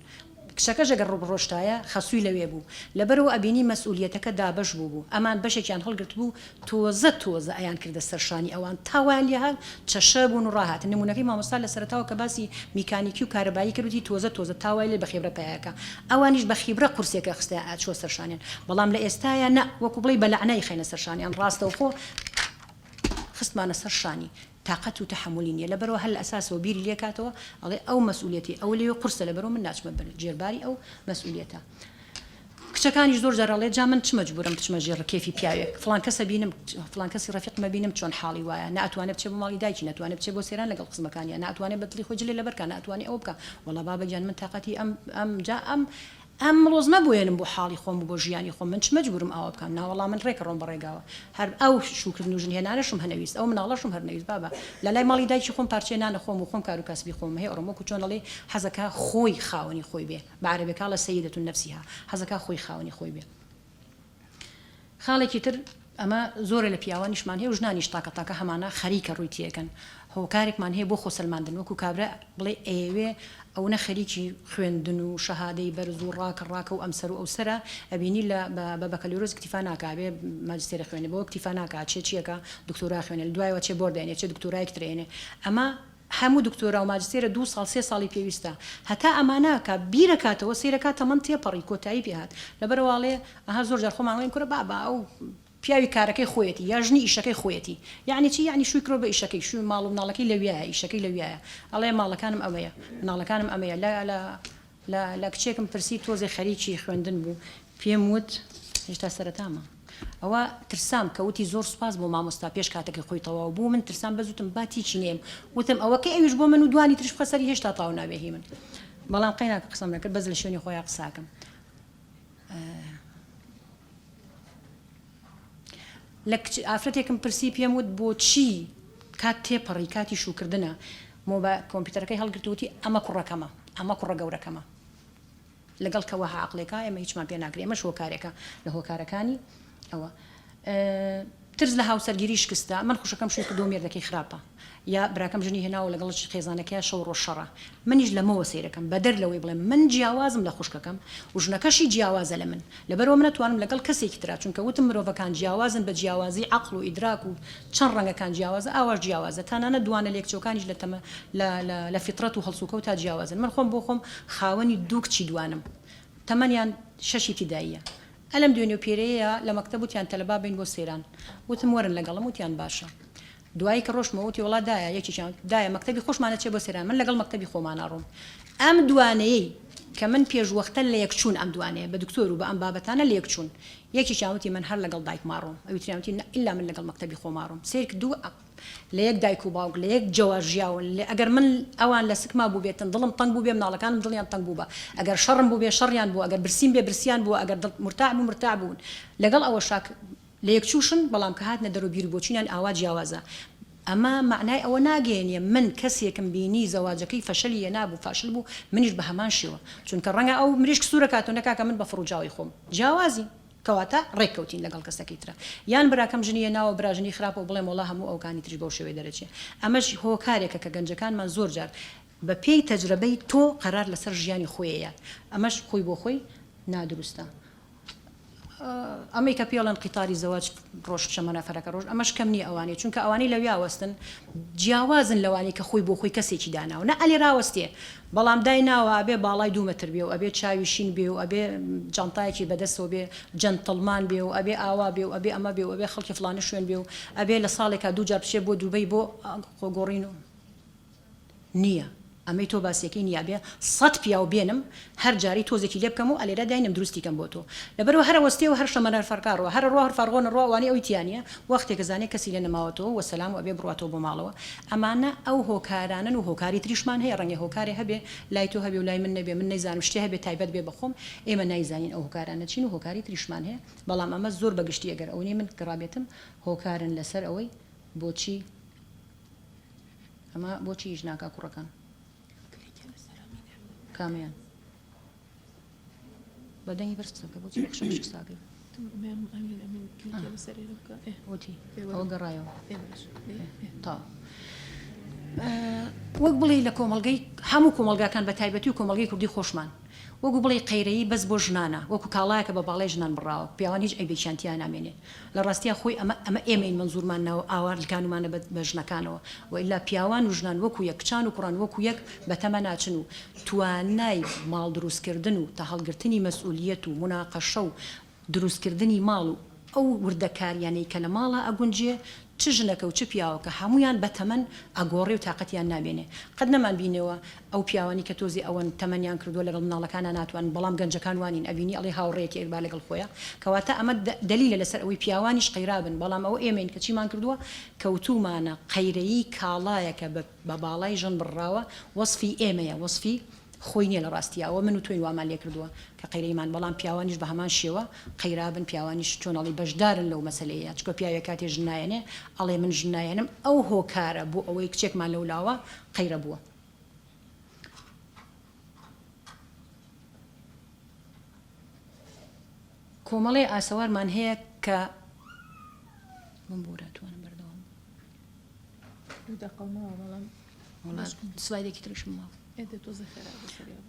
Speaker 3: کچەکەش ئەگەر ڕبڕۆشتایە خەسووی لەوێ بوو لەبەرئەوە ئەبینی مەسئولیەتەکە دابەش بووبوو ئەمان بەشێکیان هەڵگرتبوو تۆزە تۆزە ئەیان کردە سەر شانی ئەوان تا وایان لێ هات چەشە بوون و ڕاهاتن نموونەکەی مامۆستا لە سەرەتاوە کە باسی میکانیکی و کارەبایی کرد وتی تۆزە تۆزە تا وای لێ بە خێبرە پەیاکا ئەوانیش بە خیبرە قورسێکە خستە ئەچووە سەر شانیان بەڵام لە ئێستایا نا وەکو بڵێی بە لەعنای خەینە سەر شانیان ڕاستەوخۆ خستمانە سەر شانی تاقەت و تەحەمولی نیە لەبەرئەوە هەر لە ئەساسەوە بیری لێکاتەوە ئەڵێ ئەو مەسئولیەتەی ئەو لەوێ قورسە لەبەرئەوە من ناچمە بەر ژێرباری ئەو مەسئولیەتە کچەکانیش زۆر جار ئەڵێ جا من چ مەجبورم بچمە ژێر ڕکێفی پیاوێک فڵان کەسە بینم فڵان کەسی ڕەفیقمە بینم چۆن حاڵی وایە نە ئەتوانێ بچێ بۆ ماڵی دایکی نە ئەتوانێ بچێ بۆ سەیران لەگەڵ خزمەکانیا نە ئەتوانێ بە دڵی خۆی جلێ لەبەر کا نە ئەتوانێ ئەوە بکا وەڵا بابە گیان من تاقەتی ئەم ئەم جا ئەم ئەم مڵۆزمە بۆیەنم بۆ حاڵی خۆم و بۆ ژیانی خۆم من چ مەجبورم ئاوا بکەم ناوەڵا من ڕێک ئەڕۆم بە ڕێگاوە هەر ئەو شووکردن و ژن هێنانەشم هەنەویست ئەو مناڵەشم هەر نەویست بابە لە لای ماڵی دایکی خۆم پارچەیە نانە خۆم و خۆم کار و کاسبی خۆمم هەیە ئەڕۆم وەکو چۆن ئەڵێی حەزەکا خۆی خاوەنی خۆی بێ بە عەرەبیەکە ئەڵێ سەیدەت نفسها حەزەکا خۆی خاوەنی خۆی بێ. خاڵێکی تر ئەمە زۆرە لە پیاوانیشمان هەیە و ژنانیش تاکە تاکە هەمانە خەریکە ڕووی تێکەن هۆکارێکمان هەیە بۆ خۆسەلماندن وەکو کابرا بڵێ ئەیەوێ ئەونە خەریکی خوێندن و شەهادەی بەرز و ڕاکە ڕاکە و ئەمسەر و ئەوسەرە ئەبینی لە بە بەکەلۆرۆس ئیکتیفا ناکا ئەبێ ماجستێرە خوێنێ بەوە ئیکتیفا ناکا چێ چیەکە دکتۆرا خوێنێ لە دوایەوە چێ بۆر دەێنێ چێ دکتۆرایەکی تر ئەیەنێ ئەمە هەموو دکتۆرا و ماجستێرە دوو ساڵ سێ ساڵی پێویستە هەتا ئەمانە کە بیرەکاتەوە سەیرەکا تەمەن تێپەڕی کۆتایی پێ هات لەبەرئەوە ئەڵێ ئەها زۆر جار خۆمان ئەڵێین کورە بابە ئەو پیاوی کارەکەی خۆیەتی یا ژنی ئیشەکەی خۆیەتی یەعنی چی یەعنی شووی کردوە بە ئیشەکەی شووی ماڵ و مناڵەکەی لەویایە ئیشەکەی لەویایە ئەڵێ ماڵەکانم ئەمەیە مناڵەکانم ئەمەیە لە لە لە لە کچێکم پرسی تۆزێ خەریکی خوێندن بوو پێم وت هێشتا سەرەتامە ئەوە ترسام کە وتی زۆر سوپاس بۆ مامۆستا پێش کاتەکەی خۆی تەواو بوو من ترسام بەس وتم با تیکی نێم وتم ئەوە کەی ئەویش بۆ من و دوانی تریش بخە سەری هێشتا تاو نابێ هی من بەڵام قەیناکە قسەم نەکرد بەس لە شوێنی خۆیا قساکەم لە کچ ئافرەتێکم پرسی پێم وت بۆچی کات تێپەڕی کاتی شووکردنە مۆبا کۆمپیوتەرەکەی هەڵگرت و وتی ئەمە کوڕەکەمە ئەمە کوڕە گەورەکەمە لەگەڵ کە وەها عەقڵێکا ئێمە هیچمان پێ ناکرێ ئەمەش هۆکارێکە لە هۆکارەکانی ئەوە ترس لە هاوسەرگیری شکستە من خوشەکەم شووی کردووە مێردەکەی خراپە یا براکەم ژنی هێناوە لەگەڵ خێزانەکەیا شەو ڕۆژ شەڕە منیش لەمەوە سەیرەکەم بەدەر لەوەی بڵێم من جیاوازم لە خوشکەکەم و ژنەکەشی جیاوازە لە من لەبەرئەوە من ئەتوانم لەگەڵ کەسێکی ترا چونکە وتم مرۆڤەکان جیاوازن بە جیاوازی عەقڵ و ئیدراک و چەند ڕەنگەکان جیاوازە ئاواش جیاوازە تەنانەت دوانە لێکچوەکانیش لە تەمە لە لە لە فیتڕەت و هەڵسوکەوتا جیاوازن من خۆم بۆ خۆم خاوەنی دوو کچی دوانم تەمەنیان شەش ئیبتیداییە ئەلەم دوێنێ و پێرێیە لە مەکتەب وتیان تەلەبا بین بۆ سەیران وتم وەرن لەگەڵم وتیان باشە دوایی کە ڕۆشتمەوە وتی وەڵا دایە یەکێکیان وت دایە مەکتەبی خۆشمان ئەچێ بۆ سەیران من لەگەڵ مەکتەبی خۆمانا ڕۆم ئەم دوانەیەی کە من پێش وەختە لەیەک چوون ئەم دوانەیە بە دکتۆر و بە ئەم بابەتانە لەیەک چوون یەکێکیان وتی من هەر لەگەڵ دایکما ڕۆم ئەوی تریان وتی نە ئیلا من لەگەڵ مەکتەبی خۆما ڕۆم سەیرک دوو لە یەک دایک و باوک لە یەک جەوا ژیاون لە ئەگەر من ئەوان لە سکما بووبێتن دڵم تەنگ بووبێ مناڵەکانم دڵیان تەنگ بووبا ئەگەر شەڕم بووبێ شەڕیان بووە ئەگەر برسیم بێ برسیان بووە ئەگەر دڵ مورتاح بوو مورتاح بوون لەگەڵ ئەوەشا لەیەکچووشن، بەڵام کە هاتنە دەرەوە بیر و بۆچوونیان ئاوا جیاوازە. ئەمە مەعنای ئەوە ناگەیەنێ من کەسێکم بینی زەواجەکەی فەشەلی هێنابوو فاشل بوو منیش بە هەمان شێوە. چونکە ڕەنگە ئەو مریشک سوورە کات و نەکا کە من بە فڕوجاوی خۆم. جیاوازین. کەواتە ڕێک کەوتین لەگەڵ کەسەکەی ترا. یان براکەم ژنی هێناوە براژنی خراپە و بڵێم وەڵا هەموو ئەوکانی تریش بەو شێوەیە دەرەچێ. ئەمەش هۆکارێکە کە گەنجەکانمان زۆر جار بە پێی تەجرەبەی تۆ قەرار لەسەر ژیانی خۆی ئەیات. ئەمەش خۆی بۆ خۆی نادروستە. ئەمەی کە پێڵێن قیتاری زەواج ڕۆشت شەمەنەفەرەکە ڕۆشت ئەمەش کەم نیە ئەوانەی چونکە ئەوانەی لەویا وەستن جیاوازن لەوانەی کە خۆی بۆ خۆی کەسێکی داناوە نا ئەلێ راوەستێ بەڵام دایناوە ئەبێ باڵای دوو مەتر بێ و ئەبێ چاوی شین بێ و ئەبێ جانتایەکی بەدەستەوە بێ جەنتڵمان بێ و ئەبێ ئاوا بێ و ئەبێ ئەمە بێ و ئەبێ خەڵکی فڵانە شوێن بێ و ئەبێ لە ساڵێکا دوو جار بچێ بۆ دوبەی بۆ خۆگۆڕین و نیە ئەمەی تۆ باسیەکەی نیە ئەبێ سەت پیاو بێنم هەر جارەی تۆزێکی لێ بکەم و ئەلێرە داینم دروستی کەم بۆ تۆ لەبەرئەوە هەر ئەوەستێ و هەر شەمەنەفەرکا ڕوا هەر ئەڕوا هەر فارغۆن ئەڕوا ئەوانەی ئەوی تیا نیە وەختێکە زانێ کەسی لێ نەماوەتەوە وەسەلام و ئەبێ بڕواتەوە بۆ ماڵەوە ئەمانە ئەو هۆکارانەن و هۆکاری تریشمان هەیە ڕەنگە هۆکارێ هەبێ لای تۆ هەبێ و لای من نەبێ من نەیزانم شتێ هەبێ تایبەت بێ بە خۆم ئێمە نایزانین ئەو هۆکارانە چین و هۆکاری تریشمان هەیە بەڵام ئەمە زۆر بە گشتی ئەگەر ئەونەی من گەڕابێتم هۆکارن لەسەر ئەوەی بۆچی ئەمە بۆچی ئیش ناکا کوڕەکان کامیان بە دەنگی بەرز قسە بکە بۆچی بە خشە خشە قسە ئەکەی وتی ئەوە گەڕایەوە تەواو وەک بڵێی لە کۆمەڵگەی هەموو کۆمەڵگاکان بە تایبەتی و کۆمەڵگەی کوردی خۆشمان وەکو بڵێی قەیرەیی بەس بۆ ژنانە وەکو کاڵایەکە بە باڵای ژنان بڕاوە پیاوان هیچ عەیبێکیان تیا نامێنێ لە ڕاستیا خۆی ئەمە ئەمە ئێمەین مەنزوورمان ناوە ئاوا لکانومانە بە بە ژنەکانەوە وئیلا پیاوان و ژنان وەکو یەک کچان و کوڕان وەکو یەک بە تەمە ناچن و توانای ماڵ دروست کردن و تەهەڵگرتنی مەسئولیەت و موناقەشە و دروست کردنی ماڵ و ئەو وردەکاریانەی کە لە ماڵا ئەگونجێ چ ژنەکە و چ پیاوەکە هەموویان بە تەمەن ئەگۆڕێ و تاقەتیان نامێنێ قەت نەمان بینێوە ئەو پیاوانی کە تۆزێ ئەوەن تەمەنیان کردووە لەگەڵ مناڵەکانا ناتوانن بەڵام گەنجەکان وانین ئەبینی ئەڵێ هاوڕێیەکی ئەیبا لەگەڵ خۆیا کەواتە ئەمە دەلیلە لەسەر ئەوەی پیاوانیش قەیرابن بەڵام ئەوە ئێمەین کە چیمان کردووە کەوتوومانە قەیرەیی کاڵایەکە بە باڵای ژن بڕراوە وەسفی ئێمەیە وەسفی خۆی نیە لە ڕاستیا ئەوە من و تۆین وامان لێ کردووە کە قەیرەیمان بەڵام پیاوانیش بە هەمان شێوە قەیرابن پیاوانیش چۆن ئەڵێی بەشدارن لەو مەسەلەیە چونکە پیاوێک کاتێ ژن نایەنێ ئەڵێ من ژن نایەنم ئەو هۆکارە بۆ ئەوەی کچێکمان لەولاوە قەیرە بووە. کۆمەڵێ ئاسەوارمان هەیە کە بمبورە توانم بەردەوام سلایدێکی تریشم ماوە.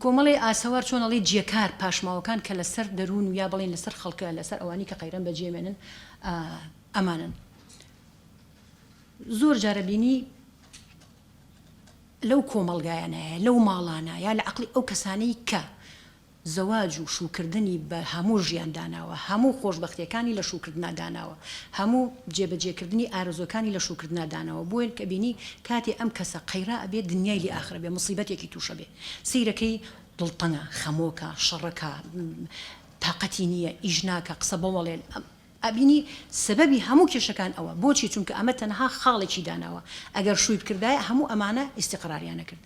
Speaker 3: کۆمەڵێ ئاسەوار چۆن ئەڵێی جێکار پاشماوەکان کە لەسەر دەروون و یا بڵێین لەسەر خەڵکە لەسەر ئەوانی کە قەیرەن بەجێمێنن ئەمانەن زۆر جارە بینی لەو کۆمەڵگایانایە لەو ماڵانە یا لە عەقڵی ئەو کەسانەی کە زەواج و شووکردنی بە هەموو ژیان داناوە، هەموو خۆشبەختیەکانی لە شووکردنا داناوە، هەموو جێبەجێکردنی ئارەزووەکانی لە شووکردنا داناوە، بۆیە کە بینی کاتێ ئەم کەسە قەیرا ئەبێ دنیای لێ ئاخر ئەبێ موسیبەتێکی تووش ئەبێ سەیرەکەی دڵتەنگە، خەمۆکە، شەڕەکە، تاقەتی نییە، ئیش ناکا، قسە بەوەڵێ، ئەبینی سەبەبی هەموو کێشەکان ئەوە بۆچی چونکە ئەمە تەنها خاڵێکی داناوە ئەگەر شووی بکردایە هەموو ئەمانە ئیستیقراریان ئەکرد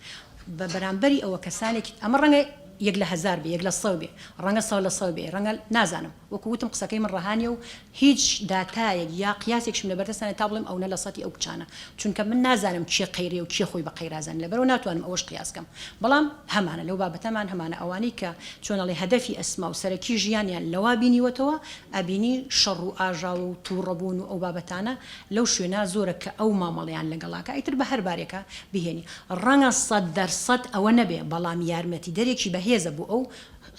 Speaker 3: بە بەرامبەری ئەوە کەسانێکی ئەمە ڕەنگە یەک لە هەزار بێ یەک لە سەو بێ ڕەنگە سەو لە سەو بێ ڕەنگە نازانم وەکو وتم قسەکەی من ڕەها نیە و هیچ داتایەک یا قیاسێکشم لەبەردەستا نیە تا بڵێم ئەونە لە سەتی ئەو کچانە چونکە من نازانم کێ قەیرەیە و کێ خۆی بە قەیرازانێ لەبەرئەوە ناتوانم ئەوەش قیاس کەم بەڵام هەمانە لەو بابەتەمان هەمانە ئەوانەی کە چۆن ئەڵێ هەدەفی ئەسما و سەرەکی ژیانیان لەوا بینیوەتەوە ئەبینی شەڕ و ئاژاوە و توڕە بوون و ئەو بابەتانە لەو شوێنە زۆرە کە ئەو مامەڵەیان لەگەڵا کە ئیتر بە هەر بارێکا بیهێنی ڕەنگە سەد دەر سەد ئەوە نەبێ بەڵام یارمەتیدەرێکی بەهێزە بۆ ئەو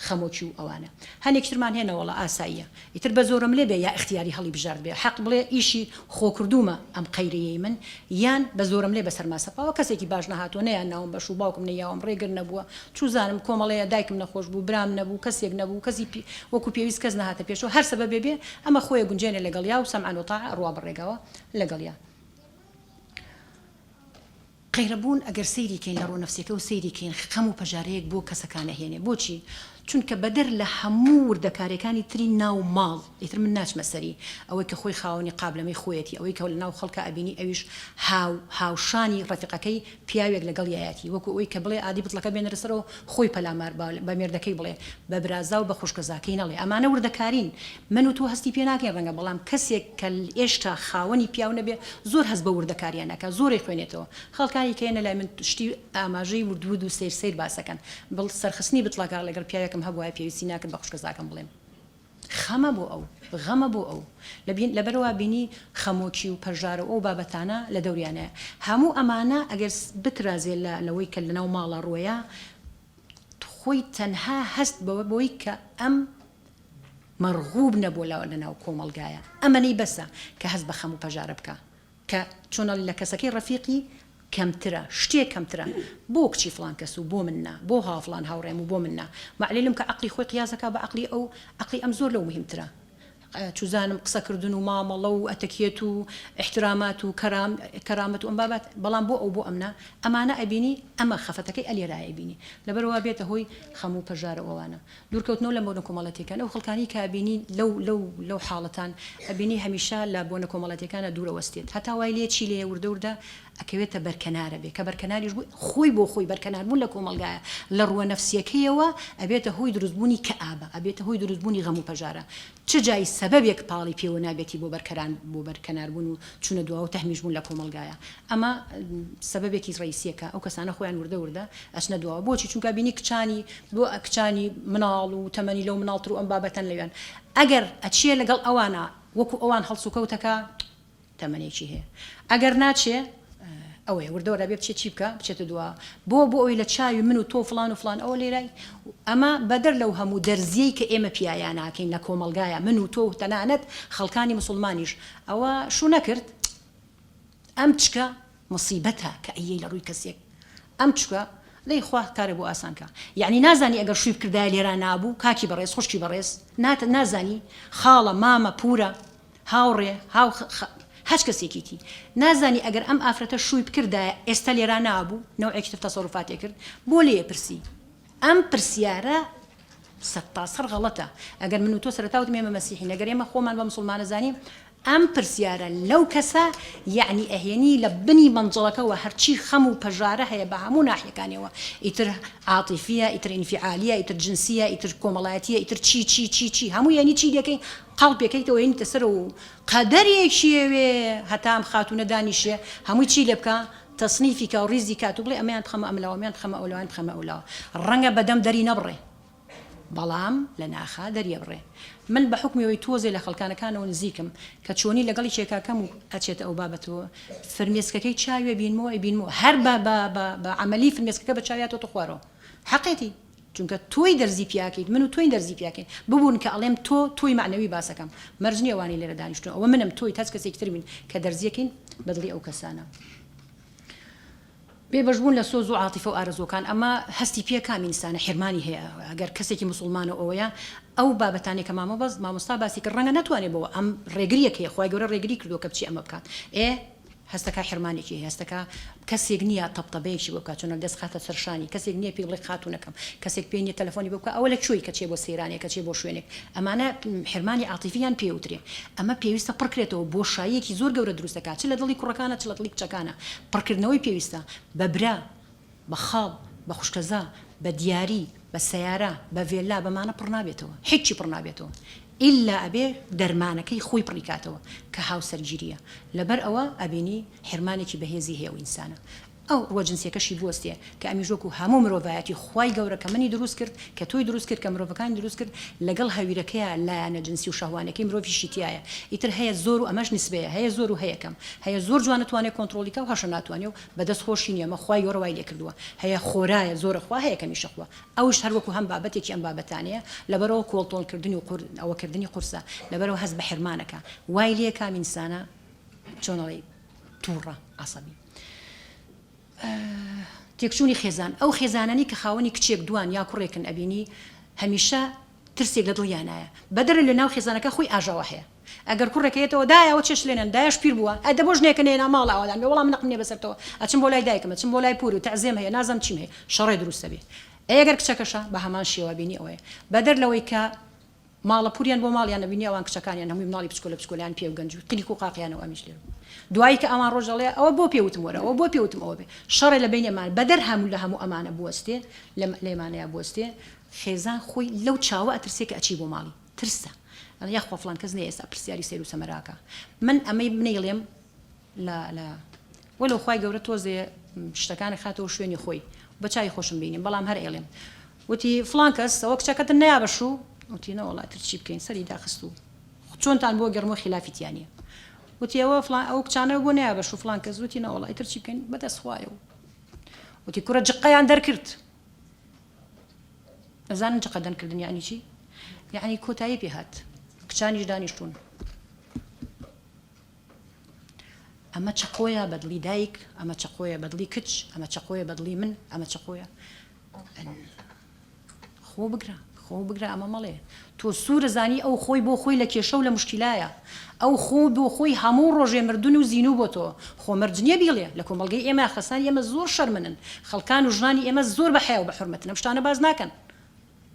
Speaker 3: خەمۆکی و ئەوانە هەنێکی ترمان هەیە نەوەڵا ئاساییە ئیتر بە زۆرەملێ بێ یا ئیختیاری هەڵی بژارد بێ حەق بڵێ ئیشی خۆ کردوومە ئەم قەیرەیەی من یان بە زۆرەملێ بەسەرما سەپاوە کەسێکی باش نەهاتووە نەیان ناوم بە شوو باوکم نەیاوم ڕێگر نەبووە چوزانم کۆمەڵەیە دایکم نەخۆش بوو برام نەبوو کەسێک نەبوو کەسی وەکو پێویست کەس نەهاتە پێشەوە هەر سەبەبێ بێ ئەمە خۆی ئەگونجێنێ لەگەڵیا و سەمعەن و تاعە ئەڕوا بە ڕێگاوە لەگەڵیا. قەیرەبوون ئەگەر سەیری کەین لە ڕووە نەفسیەکەوە سەیری کەین خەم و پەژارەیەک بۆ کەسەکان ئەهێنێ بۆچی؟ چونکە بەدەر لە هەموو وردەکاریەکانی تری ناو ماڵ ئیتر من ناچمە سەری ئەوەی کە خۆی خاوەنی قابلەمەی خۆیەتی ئەوەی کە لەناو خەڵکا ئەبینی ئەویش هاو هاوشانی ڕەفیقەکەی پیاوێک لەگەڵیایەتی وەکو ئەوەی کە بڵێ ئادی بتڵەکە بێنەرە سەرەوە خۆی پەلامار با بە مێردەکەی بڵێ بە برازا و بە خوشکەزاکەی نەڵێ ئەمانە وردەکارین من و تۆ هەستی پێ ناکەین ڕەنگە بەڵام کەسێک کە ئێشتا خاوەنی پیاو نەبێ زۆر هەست بەو وردەکاریە ناکا زۆرەی خوێنێتەوە خەڵکانی کە یەنە لای من شتی ئاماژەی ورد ورد و سەیر سەیر باسەکەن بڵ سەرخستنی بتڵەکە لەگەڵ پیاوێکم هەبوایە پێویستی ناکرد بە خوشکەزاکەم بڵێم خەمە بۆ ئەو غەمە بۆ ئەو لەبین لەبەرئەوە بینی خەمۆکی و پەژارە و ئەو بابەتانە لە دەوریانایە هەموو ئەمانە ئەگەر بترازێ لە لەوەی کە لەناو ماڵا ڕوەیا خۆی تەنها هەست بەوە بۆی کە ئەم. مەرغوب نەبووە لە لەناو کۆمەڵگایە ئەمەنەی بەسە کە هەست بە خەم و پەژارە بکا کە چۆن ئەڵێ لە کەسەکەی ڕەفیقی کەمترە شتێک کەمترە بۆ کچی فڵان کەس و بۆ من نا بۆ ها فڵان هاوڕێم و بۆ من نا مەعلیلم کە عەقڵی خۆی قیاس ئەکا بە عەقڵی ئەو عەقڵی ئەم زۆر لەو موهیمترە چوزانم قسە کردن و مامەڵە و ئەتەکیەت و ئیحترامات و کەرام کەرامەت و ئەم بابەت بەڵام بۆ ئەو بۆ ئەم نا ئەمانە ئەبینی ئەمە خەفەتەکەی ئەلێرایە ئەبینی لەبەرئەوە بێتە هۆی خەم و پەژارە و ئەوانە دوورکەوتنەوە لە بۆنە کۆمەڵەتیەکان، ئەو خەڵکانەی کە ئەبینی لەو لەو لەو حاڵەتان ئەبینی هەمیشە لە بۆنە کۆمەڵەتیەکانا دوور ئەوەستێت هەتا وای لێ چی لێیە وردە وردە ئەکەوێتە بەرکەنارە بێ کە بەرکەناریش بوو خۆی بۆ خۆی بەرکەنار بوون لە کۆمەڵگایە لە ڕووە نەفسیەکەیەوە ئەبێتە هۆی دروست بوونی کەئابە ئەبێتە هۆی دروست بوونی غەم و پەژارە چ جای سەبەبێک پاڵی پێوە نابێتی بۆ بەرکەران بۆ بەرکەنار بوون و چوونە دواوە و تەهمیش بوون لە کۆمەڵگایە ئەمە سەبەبێکی ڕەیسیە کە ئەو کەسانە خۆیان وردە وردە ئەچنە دواوە بۆچی چونکە بینی کچانی بۆ کچانی مناڵ و تەمەنی لەو مناڵتر و ئەم بابەتەن لەویان ئەگەر ئەچێ لەگەڵ ئەوانە وەکو ئەوان هەڵسوکەوتەکە تەمەنێکی هەیە ئەگەر ناچێ ئەوەیە وردە وردە بێ بچێت چی بکە بچێتە دوا بۆ بۆ ئەوی لە چاوی من و تۆ فلان و فلان ئەوە لێرای ئەمە بەدەر لەو هەموو دەرزیەی کە ئێمە پیایا ناکەین لە کۆمەڵگایە من و تۆ و تەنانەت خەڵکانی مسوڵمانیش ئەوە شوو نەکرد ئەم چکە موسیبەتە کە ئەیەی لە ڕووی کەسێک ئەم چکە دەی خوا کارێ بۆ ئاسان کا یەعنی نازانی ئەگەر شووی بکردایە لێرا نابوو کاکی بەڕێز خوشکی بەڕێز نات نازانی خاڵە مامە پورە هاوڕێ هاو هەچ کەسێکی تی نازانی ئەگەر ئەم ئافرەتە شووی بکردایە ئێستا لێرا نابوو نەوعێکی تر تەسەروفاتی کرد بۆ لێ پرسی ئەم پرسیارە سەرتاسەر غەڵەتە ئەگەر من و تۆ سەرەتا وتم ئێمە مەسیحین ئەگەر ئێمە خۆمان بە مسوڵمانە زانین ئەم پرسیارە لەو کەسە یەعنی ئەهێنی لە بنی مەنجەڵەکەوە هەرچی خەم و پەژارە هەیە بە هەموو ناحیەکانیەوە ئیتر عاتیفیە ئیتر ئینفیعالیە ئیتر جنسیە ئیتر کۆمەڵایەتیە ئیتر چی چی چی چی هەموو یەنی چی لێکەی قاڵپێکەیتەوە هێنیتە سەرەوە و قەدەرێکی ئەوێ هەتا ئەم خاتوونە دانیشێ هەمووی چی لێ بکا تەسنیفی کا و ڕیزی کات و بڵێ ئەمەیان بخەمە ئەملاوە ئەمیان بخەمە ئەولاوە ئەمیان بخەمە ئەولاوە ڕەنگە بەدەم دەری نەبڕێ بەڵام لە ناخا دەریەبڕێ. من بە حوکمی ئەوەی تۆزێ لە خەڵکانەکانەوە نزیکم کە چۆنی لەگەڵ یەکێکا کەم و ئەچێتە ئەو بابەتەوە فرمێسکەکەی چاوی ئەبینمەوە ئەیبینمەوە هەر بە بە بە بە عەمەلی فرمێسکەکە بە چاویا تۆتە خوارەوە حەقێتی چونکە تۆی دەرزی پیاکەیت من و تۆین دەرزی پیاکەین ببورن کە ئەڵێم تۆ تۆی مەعنەوی باسەکەم مەرج نیە ئەوانەی لێرە دانیشتوون ئەوە منم تۆیت هەچ کەسێکی تر بین کە دەرزیەکەین بە دڵی ئەو کەسانە. بێ بەش بوون لە سۆز و عاتیفە و ئارەزووەکان، ئەمە هەستی پێ کام ئینسانە حیرمانی هەیە ئەگەر کەسێکی موسوڵمانە و ئەوەیە ئەو بابەتانەی کە مامە بەس مامۆستا باسی کرد ڕەنگە نەتوانێ بەوە ئەم ڕێگریەک هەیە خوای گەورە ڕێگری کردووە کە بچێ ئەمە بکات ئێ هەستەکا حیرمانێکی هەیە هەستەکا کەسێک نییە تەبتەبەیەکی بۆ بکات چۆنە دەست خاتە سەر شانی کەسێک نییە پێی بڵێ خاتوونەکەم کەسێک پێی نییە تەلەفۆنی بۆ بکا ئەوە لە کوێی کە چێ بۆ سەیرانێک کە چێ بۆ شوێنێک ئەمانە حرمانی عاتیفیان پێ وترێ ئەمە پێویستە پڕکرێتەوە بۆشاییەکی زۆر گەورە دروست دەکات چ لە دڵی کوڕەکانە چ لە دڵی کچەکانە پڕکردنەوەی پێویستە بە برا بە خاڵ بە خوشکەزا بە دیاری بە سەیارە بە ڤێلا بەمانە پڕ نابێتەوە هیچی پڕ نابێتەوە ئیلا ئەبێ دەرمانەکەی خۆی پڕی کاتەوە کە هاوسەرگیریە لەبەر ئەوە ئەبینی حرمانێکی بەهێزی هەیە ئەو ئینسانە ئەو ڕووە جنسیەکەشی بوەستێ کە ئەمیش وەکو هەموو مرۆڤایەتی خوای گەورە کە منی دروست کرد کە تۆی دروست کرد کە مرۆڤەکانی دروست کرد لەگەڵ هەویرەکەیا لایەنە جنسی و شەهوانیەکەی مرۆڤیشی تیایە ئیتر هەیە زۆر و ئەمەش نسبەیە هەیە زۆر و هەیە کەم هەیە زۆر جوان ئەتوانێ کۆنتڕۆڵی کا و هەشە ناتوانێ و بەدەست خۆشی نیە ئەمە خوای گەورە وای لێکردووە هەیە خۆرایە زۆرە خوا هەیە کەمیشە خوا ئەوش هەر وەکو هەم بابەتێکی ئەم بابەتانەیە لەبەرئەوە کۆڵتۆڵ کردنی و قور ئەوە کردنی قورسە لەبەرئەوە هەست بە حرمانەکا وای لێکا ئینسانە چۆن ئەڵێی توڕە عەسەبی. تێکچوونی خێزان، ئەو خێزانانەی کە خاوەنی کچێک دوان یا کوڕێکن ئەبینی هەمیشە ترسێک لە دڵیانایە بەدەرە لە ناو خێزانەکە خۆی ئاژاوە هەیە ئەگەر کوڕێک هەیەتەوە دایە ئەوە چێشت لێنەن دایەش پیر بووە ئە دە بۆ ژنێکە نەیەنا ماڵ ئاوادان بێ وەڵا من نەقم نیە بەسەرتەوە ئەچم بۆ لای دایکم ئەچم بۆ لای پوور و تەعزێم هەیە نازانم چیم هەیە شەڕێ دروست ئەبێ ئەی ئەگەر کچەکەشە بە هەمان شێوە بینی ئەوەیە بەدەر لەوەی کە ماڵە پوریان بۆ ماڵیان ئەبینی ئەوان کچەکانیان هەمووی مناڵی بچکۆلە بچکۆلەیان پێ و گەنج و قلیک و قاقیانەوە ئەمیش لێرە بوو دوایی کە ئەوان ڕۆژ دەڵێ ئەوە بۆ پێ وتم وەرە ئەوە بۆ پێ وتم ئەوە بێ شەڕێ لە بەینی ئەمان بەدەر هەموو لە هەموو ئەمانە بوەستێ لە لێمانەیا بوەستێ خێزان خۆی لەو چاوە ئەترسێ کە ئەچی بۆ ماڵی ترسە ئەڵێ یاخوا فڵان کەس نەیە ئێستا پرسیاری سەیر و سەمەرە ئەکا من ئەمەی نەیڵێم لە لە وەلو خوای گەورە تۆزێ شتەکان ئەخاتەوە شوێنی خۆی بە چاوی خۆشم بینیم بەڵام هەر ئەیڵێم وتی فڵان کەس ئەوە کچەکەتن نەیا بە شوو وتی نەوەڵا ئیتر چی بکەین سەری داخست و چۆنتان بۆ گەڕمەوە خیلافی تیا نییە وتی ئەوە فڵان ئەو کچانە بۆ نەیا بە شوو فڵان کەس وتی نەوەڵا ئیتر چی بکەین بەدەست خوایە و وتی کوڕە جقەیان دەرکرد ئەزانن جقە دەنکردن یعنی چی؟ یەعنی کۆتایی پێ هات کچانیش دانیشتوون. ئەمە چەقۆیە بە دڵی دایک، ئەمە چەقۆیە بە دڵی کچ، ئەمە چەقۆیە بە دڵی من، ئەمە چەقۆیە. خۆ بگرە، خۆ بگرە ئەمە مەڵێ. تۆ سوورە زانی ئەو خۆی بۆ خۆی لە کێشە و لە موشکیلایە. ئەو خۆ بۆ خۆی هەموو ڕۆژێ مردن و زینوو بۆتەوە. خۆ مەرج نییە بیڵێ. لە کۆمەڵگەی ئێمە خەسانی ئێمە زۆر شەرمنن. خەڵکان و ژنانی ئێمە زۆر بە حەیا و بە حورمەتن. ئەم شتانە باس ناکەن.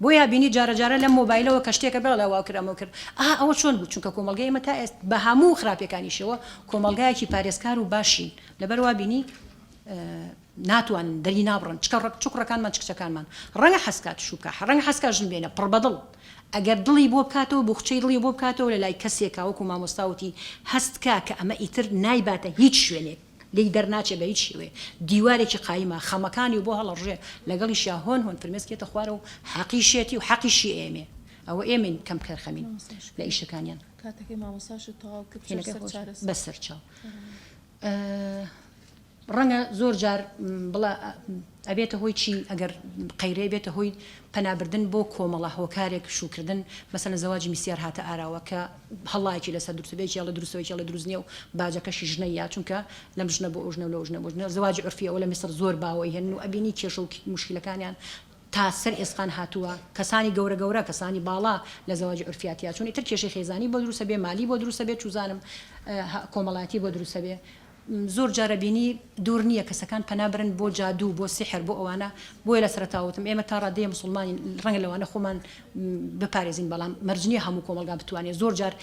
Speaker 3: بۆیە بینی جارە جارە لەم مۆبایلەوە کە شتێکە بڵێ ئەوە کرد ئەمە کرد ئا ئەوە چۆن بوو چونکە کۆمەڵگەی ئێمە تا ئێست بە هەموو خراپیەکانیشەوە کۆمەڵگایەکی پارێزکار و باشین لەبەر وا بینی ناتوانن دەری نابڕن چکە ڕەک چ کوڕەکانمان چ کچەکانمان ڕەنگە حەزکات شوو بکا ڕەنگە حەزکا ژن بێنە پڕ بەدڵ ئەگەر دڵی بۆ بکاتەوە بوخچەی دڵی بۆ بکاتەوە لە لای کەسێکا وەکو مامۆستا وتی هەست کا کە ئەمە ئیتر نایباتە هیچ شوێنێک لێی دەرناچێ بە هیچ شێوەیەک دیوارێکی قایمە خەمەکانی و بۆ هەڵەڕژێ لەگەڵیشیا هۆن هۆن فرمێسک یەتە خوارەوە و حەقیشێتی و حەقیشی ئێمێ ئەوە ئێمەین کەم کەرخەمین لە ئیشەکانیان.
Speaker 1: کاتەکەی مامۆستاشت تەواو کرد بچۆ
Speaker 3: هێنەکەی
Speaker 1: سەر
Speaker 3: خۆش
Speaker 1: چارەسەر.
Speaker 3: بەسەر چاو. ڕەنگە زۆر جار بڵێ ئەبێتە هۆی چی ئەگەر قەیرێ بێتە هۆی پەنابردن بۆ کۆمەڵە هۆکارێک شووکردن مەسەلەن زەواجی میسیار هاتە ئاراوە کە هەڵایەکی لەسەر دروست بێ یەکی ئەڵێ دروستە یەکی ئەڵێ دروست نییە و باجەکەشی ژنە یا چونکە لەم ژنە بۆ ئەو ژنە و لەو ژنە بۆ ژنە زەواجی عورفی ئەوە لە میسر زۆر باوە ئەیهێنن و ئەبینی کێشە و موشکیلەکانیان تا سەر ئێسقان هاتووە کەسانی گەورە گەورە کەسانی باڵا لە زەواجی عورفیا تیا چوون ئیتر کێشەی خێزانی بۆ دروست ئەبێ مالی بۆ دروست ئەبێ چوزانم کۆمەڵایەتی بۆ دروست ئەبێ زۆر جار ئەبینی دوور نییە کەسەکان پەنا برن بۆ جادوو بۆ سیحر بۆ ئەوانە بۆیە لە سەرەتاوە وتم ئێمە تا ڕادەیە موسڵمانین ڕەنگە لەوانە خۆمان بپارێزین بەڵام مەرج نییە هەموو کۆمەڵگا بتوانێت زۆر جار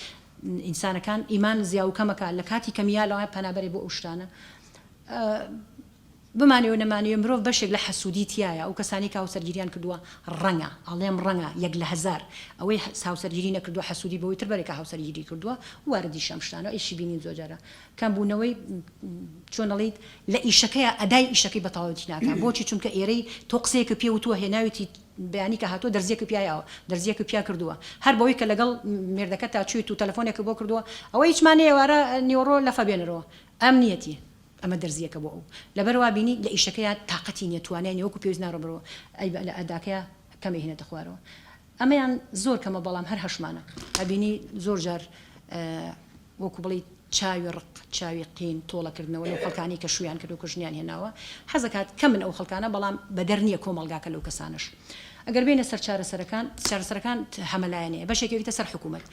Speaker 3: ئینسانەکان ئیمان زیا و کەمەکە لە کاتی کەمیا لەوانە پەنا بەرێ بۆ ئەو شتانە بمانەوێ و نەمانەوێ مرۆڤ بەشێک لە حەسوودی تیایە، ئەو کەسانەی کە هاوسەرگیریان کردووە ڕەنگە، ئەڵێم ڕەنگە، یەک لە هەزار، ئەوەی هاوسەرگیری نەکردووە حەسوودی بەوەی تر بەرێ کە هاوسەرگیری کردووە، واردیشە ئەم شتانە، ئیشی بینین زۆر جارە کەمبوونەوەی چۆن ئەڵێیت لە ئیشەکەیا ئەدای ئیشەکەی بە تەواوەتی ناکا، بۆچی؟ چونکە ئێرەی تۆ قسەیەکت پێ وتووە هێناویتی بەیانی کە هاتووە دەرزیەکت پیا یاوە دەرزیەکت پیا کردووە هەر بەوەی کە لەگەڵ مێردەکەتا چوویت و تەلەفۆنێکت بۆ کردووە ئەوە هیچمان نییە ئێوارە نیوەڕۆ لەفە بێنەرەوە ئەمنیەتی. ئەمە دەرزیەکە بۆ ئەو. لەبەر وا بینی لە ئیشەکەیا تاقەتی نیە توانای نیە وەکو پێویست ناڕۆ بەرەوە ئەی لە ئەداکەیا کەم ئەیهێنێتە خوارەوە ئەمەیان زۆر کەمە بەڵام هەر هەشمانە ئەبینی زۆر جار وەکو بڵێی چاوی ڕق چاوی قین تۆڵە کردنەوە لەو خەڵکانەی کە شویان کردو کە ژنیان هێناوە حەزەکات کەمن ئەو خەڵکانە بەڵام بەدەر نیە کۆمەڵگاکە لەو کەسانەش. ئەگەر بێینە سەر چارەسەرەکان، چارەسەرەکان هەمەلایەنەیە، بەشێک ئەکەوێتە سەر حکوومەت،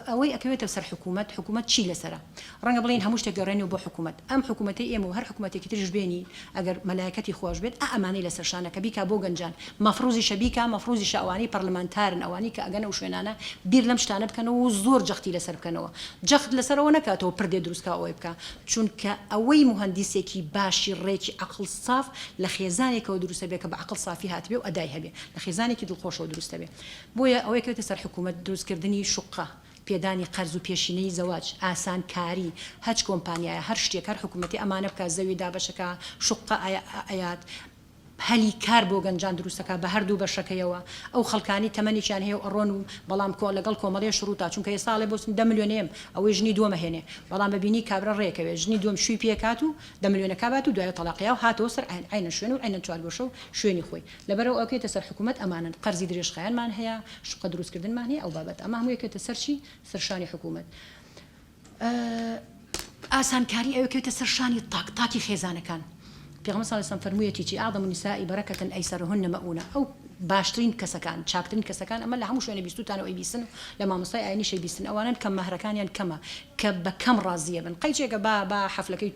Speaker 3: ئەوەی ئەکەوێتە سەر حکوومەت، حکوومەت چی لەسەرە؟ ڕەنگە بڵێین هەموو شتێک گەڕێنەوە بۆ حکوومەت، ئەم حکوومەتەی ئێمە و هەر حکوومەتێکی تریش بێنی، ئەگەر مەلایکەتی خواش بێت، ئا ئەمانەی لەسەر شانە کە بیکا بۆ گەنجان، مەفروزیشە بیکا، مەفروزیشە ئەوانەی پەرلەمانتارن، ئەوانەی کە ئەگەنە ئەو شوێنانە بیر لەم شتانە بکەنەوە و زۆر جەختی لەسەر بکەنەوە، جەخت لەسەر ئەوە نەکاتەوە پردێ دروست کا ئەوەی بکا، چونکە ئەوەی موهەندیسێکی باشی ڕێکی عەقڵ ساف لە خێزانێکەوە دروست ئەبێ کە بە عەقڵ سافی هاتبێ و ئەدای هەبێ لە خێزانێکی دڵخۆشەوە دروست ئەبێ بۆیە ئەوەی کەوێتە سەر حکوومەت دروست کردنی شوققە پێدانی قەرز و پێشینەی زەواج ئاسان کاری هەچ کۆمپانیایە هەر شتێک هەر حکوومەتێ ئەمانە بکا زەوی دابەشەکا شوققە ئەیات هەلی کار بۆ گەنجان دروست ئەکا بە هەردوو بەشەکەیەوە ئەو خەڵکانەی تەمەنێکیان هەیە و ئەڕۆن و بەڵام کۆ لەگەڵ کۆمەڵێ شروتا چونکە ئێستا ئەڵێ بۆ دە ملیۆن ئێم ئەوەی ژنی دووەم ئەهێنێ بەڵام ئەبینی کابرا ڕێکەوێ ژنی دووەم شووی پێ ئەکات و دە ملیۆنەکە بات و دوایە تەڵاقیا و هاتەوە سەر عەین عەینەن شوێن و عەینەن چوارگۆشە و شوێنی خۆی لەبەرئەوە ئەکەوێتە سەر حکومەت ئەمانەن قەرزی درێژخایەنمان هەیە شوقە دروستکردنمان هەیە ئەو بابەتە ئەمە هەمووی ئەکەوێتە سەر چی سەر شانی حکومەت ئاسانکاری ئەوێ کەوێتە سەر شانی تاک تاکی خێزانەکان پێغەمبەر صلی اللە علیە وسلم فەرموویەتی چی اعظم النساء برکة ایسرهن مئونە ئەو باشترین کەسەکان چاکترین کەسەکان ئەمە لە هەموو شوێنێ بیستوتانە و ئەیبیستن و لە مامۆستای ئاینیش ئەیبیستن ئەوانەن کە مەهرەکانیان کەمە کە بە کەم ڕازیە بن قەیچێکە با با حەفلەکەی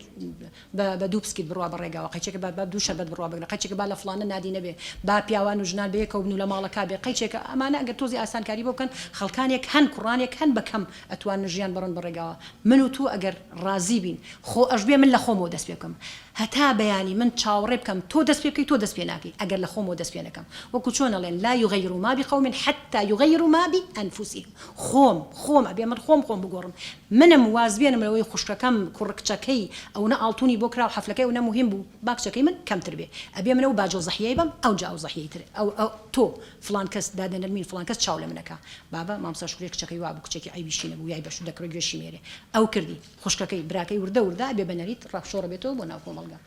Speaker 3: بە بە دوو پسکیت بڕوا بە ڕێگاوە قەیچێکە با با دوو شەربەت بڕوا بگرە قەیچێکە با لە فڵانە نادی نەبێ با پیاوان و ژنان بەیەکەوە بن و لە ماڵەکا بێ قەیچێکە ئەمانە ئەگەر تۆزی ئاسانکاری بۆ بکەن خەڵکانێک هەن کوڕانێک هەن بە کەم ئەتوانن ژیان بەڕن بە ڕێگاوە من و تۆ ئەگەر ڕازی بین خۆ ئەشبێ من لە خۆمەوە دەست پێ بکەم هەتا بەیانی من چاوەڕێ بکەم تۆ دەست پێ بکەی تۆ دەست پێ ناکەی ئەگەر لە خۆمەوە دەست پێ نەکەم وەکو چۆن ئەڵێن لا یغیروا ما بقوم حتی یغیروا ما بانفسهم خۆم خۆم ئەبێ من خۆم خۆم بگۆڕم منم واز بێنم لەوەی خوشکەکەم کوڕ کچەکەی ئەونە ئاڵتونی بۆ کرا و حەفلەکەی ئەونە موهیم بوو با کچەکەی من کەمتر بێ ئەبێ من ئەو باجەو زەحیەی بەم ئەونجا ئەو زەحیەی تر ئەو ئەو تۆ فڵان کەس دادە نەرمین فڵان کەس چاو لە من ئەکا بابە مامۆستا شوکریە کچەکەی وابوو کچێکی عەیبیشی نەبوو یای بەشوو دەکڕێ گوێشی مێرێ ئەو کردی خوشکەکەی براکەی وردە وردە ئەبێ بە نەریت ڕاکشۆڕە بێتەوە بۆ ناو کۆمەڵگا.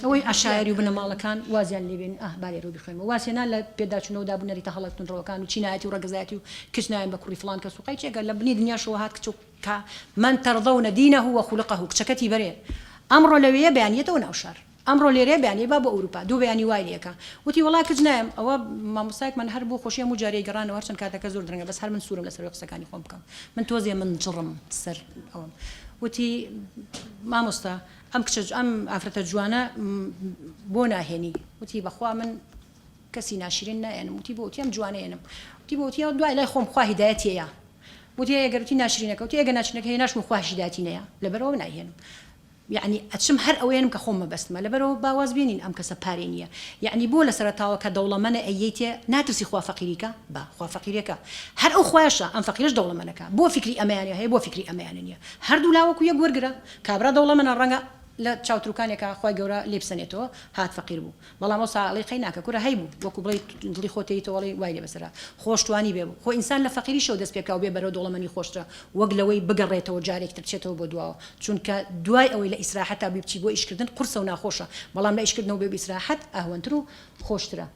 Speaker 3: ئەوەی عەشایەری و بنەماڵەکان وازیان لێ بێنن ئاه با لێرەوە بیخوێنمەوە وازهێنان لە پێداچوونەوە داب و نەریتە هەڵە توندڕەوەکان و چینایەتی و ڕەگەزایەتی و کچ نایەن بە کوڕی فڵان کەس و قەیچێکە لە بنی دنیاشەوە هات کچ و کە من ترضون دینه و خلقه کچەکەتی بەرێ ئەمڕۆ لەوێیە بەیانی یەتەوە ناو شار ئەمڕۆ لێرەیە بەیانی با بۆ ئەوروپا دوو بەیانی وای لێکا وتی وەڵا کچ نایەم ئەوە مامۆستایەکمان هەر بۆ خۆشی هەموو جارێ گەڕانەوە هەرچەند کاتەکە زۆر درەنگە بەس هەر من سوورم لەسەر ئەوەی قسەکانی خۆم بکەم من تۆزێ من جڕم سەر ئەوەم وتی مامۆستا ئەم کچە ئەم ئافرەتە جوانە بۆ ناهێنی؟ وتی بەخوا من کەسی ناشرین نایەنم وتی بۆ وتی ئەم جوانە یەنم وتی بۆ وتی دوای لای خۆم خوا هیدایەتی ئەیا وتی ئەگەر وتی ناشرینەکە وتی ئەگەر ناشرینەکە هێناشم و خواش هیدایەتی نەیا لەبەرئەوە نایهێنم یەعنی ئەچم هەر ئەوەیەنم کە خۆم مەبەستمە لەبەرئەوە با واز بێنین ئەم کەسە پارەی نییە یەعنی بۆ لەسەرەتاوە کە دەوڵەمەنە ئەیەیتێ ناترسی خوا فەقیری کا با خوا فەقیرێکە هەر ئەو خوایشە ئەم فەقیرەش دەوڵەمەنەکە بۆ فیکری ئەمەیانی هەیە بۆ فیکری ئەمەیانی نییە هەردوو لا وەکو یەک وەرگرە کابرا دەوڵەمەنە ڕەنگە لە چاوتروکانێکا خوای گەورە لێی بسەنێتەوە هات فەقیر بوو بەڵام ئەوسا ئەڵێی قەی ناکە کورە هەیبوو وەکو بڵێی دڵی خۆت تێیتەوە ئەڵێی وای لێ بەسەرا خۆش توانی بێ خۆ ئینسان لە فەقیریشەوە دەست پێ بکا و بێ بەرەو دەوڵەمەنی خۆشترە وەک لەوەی بگەڕێتەوە جارێکی تر بچێتەوە بۆ دواوە چونکە دوای ئەوەی لە ئیسراحەتا بووی بچی بۆ ئیشکردن قورسە و ناخۆشە بەڵام لە ئیشکردنەوە بێ ئیسراحەت ئەهوەنتر و خۆشترە.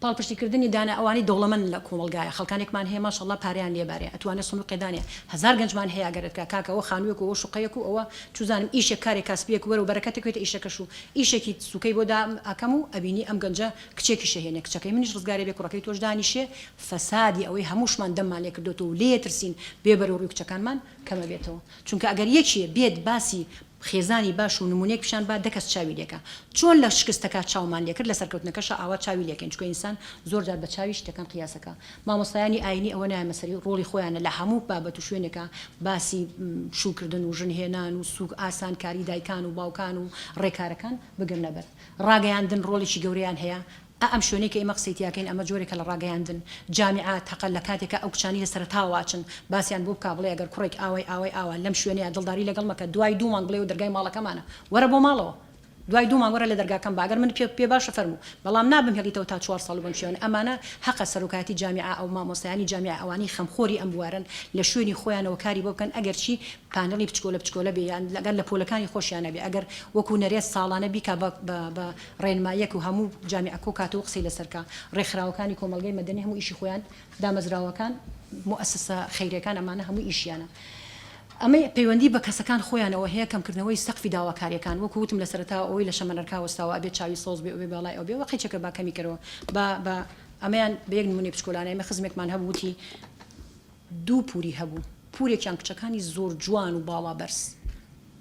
Speaker 3: پاڵپشتی کردنی دانا ئەوانەی دەوڵەمەندن لە کۆمەڵگایە خەڵکانێکمان هەیە ماشاءاللە پارەیان لێ بارێ ئەتوانێ سندوقێ دانێ هەزار گەنجمان هەیە ئەگەر ئەتکا کاکە ئەوە خانووێک و ئەوە شوقەیەک و ئەوە چوزانم ئیشێک کارێک کاسبیەک وەرە و بەرەکەتێک بێتە ئیشەکەش و ئیشێکی سوکەی بۆ دا ئەکەم و ئەبینی ئەم گەنجە کچێکیش ئەهێنێ کچەکەی منیش ڕزگارێ بێ کوڕەکەی تۆش دانیشێ فەسادی ئەوەی هەمووشمان دەممان لێ کردۆتەوە و لێ ترسین بێ بەرەو ڕووی کچەکانمان کەمەبێتەوە چونکە ئەگەر یەکێ بێت باسی خێزانی باش و نمونەیەک پیشان با دە کەس چاوی لێکا چۆن لە شکستەکا چاومان لێکرد لە سەرکەوتنەکەشا ئاوا چاوی لێکەین چونکە ئینسان زۆر جار بە چاوی شتەکان قیاسەکا مامۆستایانی ئاینی ئەوە نایەمە سەری ڕۆڵی خۆیانە لە هەموو بابەت و شوێنێکا باسی شووکردن و ژن هێنان و سوک ئاسان کاری دایکان و باوکان و ڕێکارەکان بگرنە بەر ڕاگەیاندن ڕۆڵێکی گەورەیان هەیە ئا ئەم شوێنەی کە ئێمە قسەی تیا کەین ئەمە جۆرێکە لە ڕاگەیاندن جامیعات هەقە لە کاتێکا ئەو کچانەی لە سەرەتاوە ئەچن باسیان بۆ بکا بڵێ ئەگەر کوڕێک ئاوای ئاوای ئاوا لەم شوێنەیا دڵداری لەگەڵ مەکە دوای دوو مانگ بڵێ دەرگای ماڵەکەمانە وەرە بۆ ماڵەوە دوای دوو مانگ وەرە لە دەرگاکەم با ئەگەر من پێ پێ باشە فەرموو بەڵام نا بمهێڵیتەوە تا چوار ساڵ و بەم شێوەیە ئەمانە هەقە سەرۆکایەتی جامیعە ئەو مامۆستایانی جامیعە ئەوانەی خەمخۆری ئەم بوارەن لە شوێنی خۆیانەوە کاری بۆ بکەن ئەگەرچی پانێڵی بچکۆلە بچکۆلە بێ یان ئەگەر لە پۆلەکانی خۆشیانە بێ ئەگەر وەکو نەرێت ساڵانە بیکا بە بە بە ڕێنماییەک و هەموو جامیعە کۆکاتەوە و قسەی لەسەر کا. ڕێکخراوەکانی کۆمەڵگەی مەدەنی هەموو ئیشی خۆیان، دامەزراوەکان، موئەسەسە خەیریەکان ئەمانە هەموو ئیشیانە. ئەمەی پەیوەندی بە کەسەکان خۆیانەوە هەیە کەمکردنەوەی سەقفی داواکاریەکان وەکو وتم لە سەرەتاوە ئەوەی لە شەمەنەرکا وەستاوە ئەبێ چاوی سەوز بێ ئەوێ باڵای ئەو بێ وە قەیچەکە با کەمی کەرەوە با با ئەمەیان بە یەک نمونەی بچکۆلانە ئێمە خزمێکمان هەبوو وتی دوو پوری هەبوو پورێکیان کچەکانی زۆر جوان و باڵا بەرز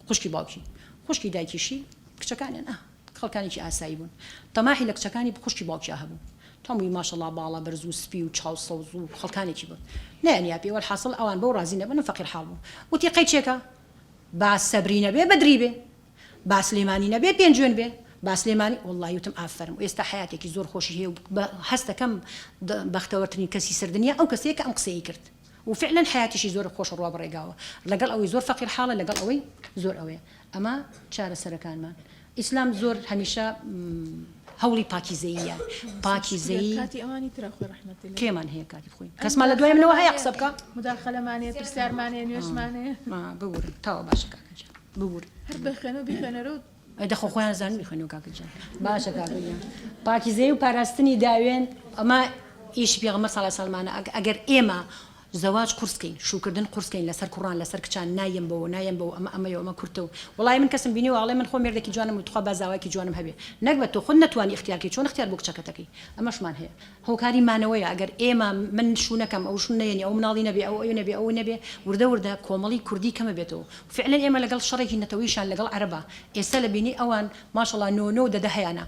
Speaker 3: خوشکی باوکی خوشکی دایکیشی کچەکانیان ئا خەڵکانێکی ئاسایی بوون تەماحی لە کچەکانی خوشکی باوکیا هەبوو هەمووی ماشەڵا باڵا بەرز و سپی و چاو سەوز و خەڵکانێکی بوون نەیانیا پێ وەلحاسڵ ئەوان بەو ڕازی نەبوون فەقیر حاڵ بوو وتی قەیچێکە با سەبری نەبێ بەدری بێ با سلێمانی نەبێ پێنجوێن بێ با سلێمانی وەڵڵاهی وتم ئافەرم و ئێستا حەیاتێکی زۆر خۆشی هەیە و هەستەکەم بەختەوەرترین کەسی سەر دنیا ئەو کەسەیە کە ئەم قسەیەی کرد و فعلا حەیاتیشی زۆر خۆشە ڕوا بە ڕێگاوە لەگەڵ ئەوەی زۆر فەقیر حاڵە لەگەڵ ئەوەی زۆر ئەوەیە ئەمە چارەسەرەکانمان ئیسلام زۆر هەمیشە هەوڵی پاکیزەییە پاکیزەیی
Speaker 1: کاتی ئەوانی ترە خۆی ڕەحمەتی لێ
Speaker 3: کێمان هەیە کاتی بخۆین کەسمان لە دوای منەوە هەیە قسە بکە
Speaker 1: مداخلەمان هەیە پرسیارمان هەیە نوێژمان هەیە
Speaker 3: ببورن تەواو باشە کاکە گیان ببورن
Speaker 1: هەر بخوێنەوە بیخوێنەرەوە
Speaker 3: ئەی دەخۆ خۆیان زانن بیخوێنەوە کاکە گیان باشە کاکە گیان پاکیزەیی و پاراستنی داوێن ئەمە ئیشی پێغەمبەر صلی اللە علیه و سلم ئەگەر ئێمە زەواج قورس کەین شووکردن قورس کەین لەسەر کوڕان لەسەر کچان نایەم بەوە نایەم بەوە ئەمە ئەمەیە ئەمە کورتە و وەڵایی من کەسم بینیوە ئەڵێ من خۆم مێردێکی جوانم و توخوا با زاوایەکی جوانم هەبێ نەگبەت تۆ خۆت نەتوانی ئیختیار کەی چۆن ئیختیار بۆ کچەکەت ئەکەی ئەمەشمان هەیە هۆکاری مانەوەیە ئەگەر ئێمە من شوو نەکەم ئەو شوو نەیەنی ئەو مناڵی نەبێ ئەو ئەوی نەبێ ئەوی نەبێ وردە وردە کۆمەڵی کوردی کەمەبێتەوە فعلەن ئێمە لەگەڵ شەڕێکی نەتەوەیشان لەگەڵ عەرەبا ئێستا لە بینی ئەوان ماشەڵا نۆ نۆ و دە دە هەیانە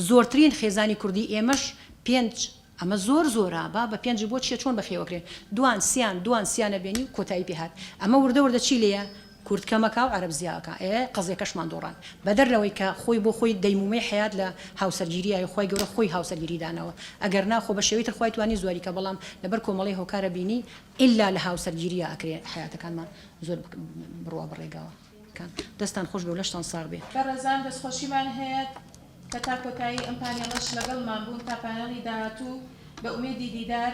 Speaker 3: زۆرترین خێزانی کوردی ئێمەش پێنج ئەمە زۆر زۆرە بابە پێنج بۆ چیە چۆن بەخێوەکرێن دوان سیان دوان سیانە بێنی و کۆتایی پێ هات ئەمە وردە وردە چی لێیە کورد کەمەکا و عەرەب زیا ئەکا ئێ قەزیەکەشمان دۆڕان بەدەر لەوەی کە خۆی بۆ خۆی دەیمومەی حەیات لە هاوسەرگیریایە خوای گەورە خۆی هاوسەرگیری داناوە ئەگەر نا خۆ بە شێوەی تر خوای توانی زواری کا بەڵام لەبەر کۆمەڵی هۆکارە بینی ئیلا لە هاوسەرگیریا ئەکرێ حەیاتەکانمان زۆر بڕوا بە ڕێگاوە کان دەستان خۆش بێ و لەشتان ساغ بێ.
Speaker 1: بەڕێزان دەستخۆشیمان هەیە کە تا کۆتایی ئەم پانێڵەش لەگەڵمان بوون تا پانێڵی داهاتوو بە ئومێدی دیدار.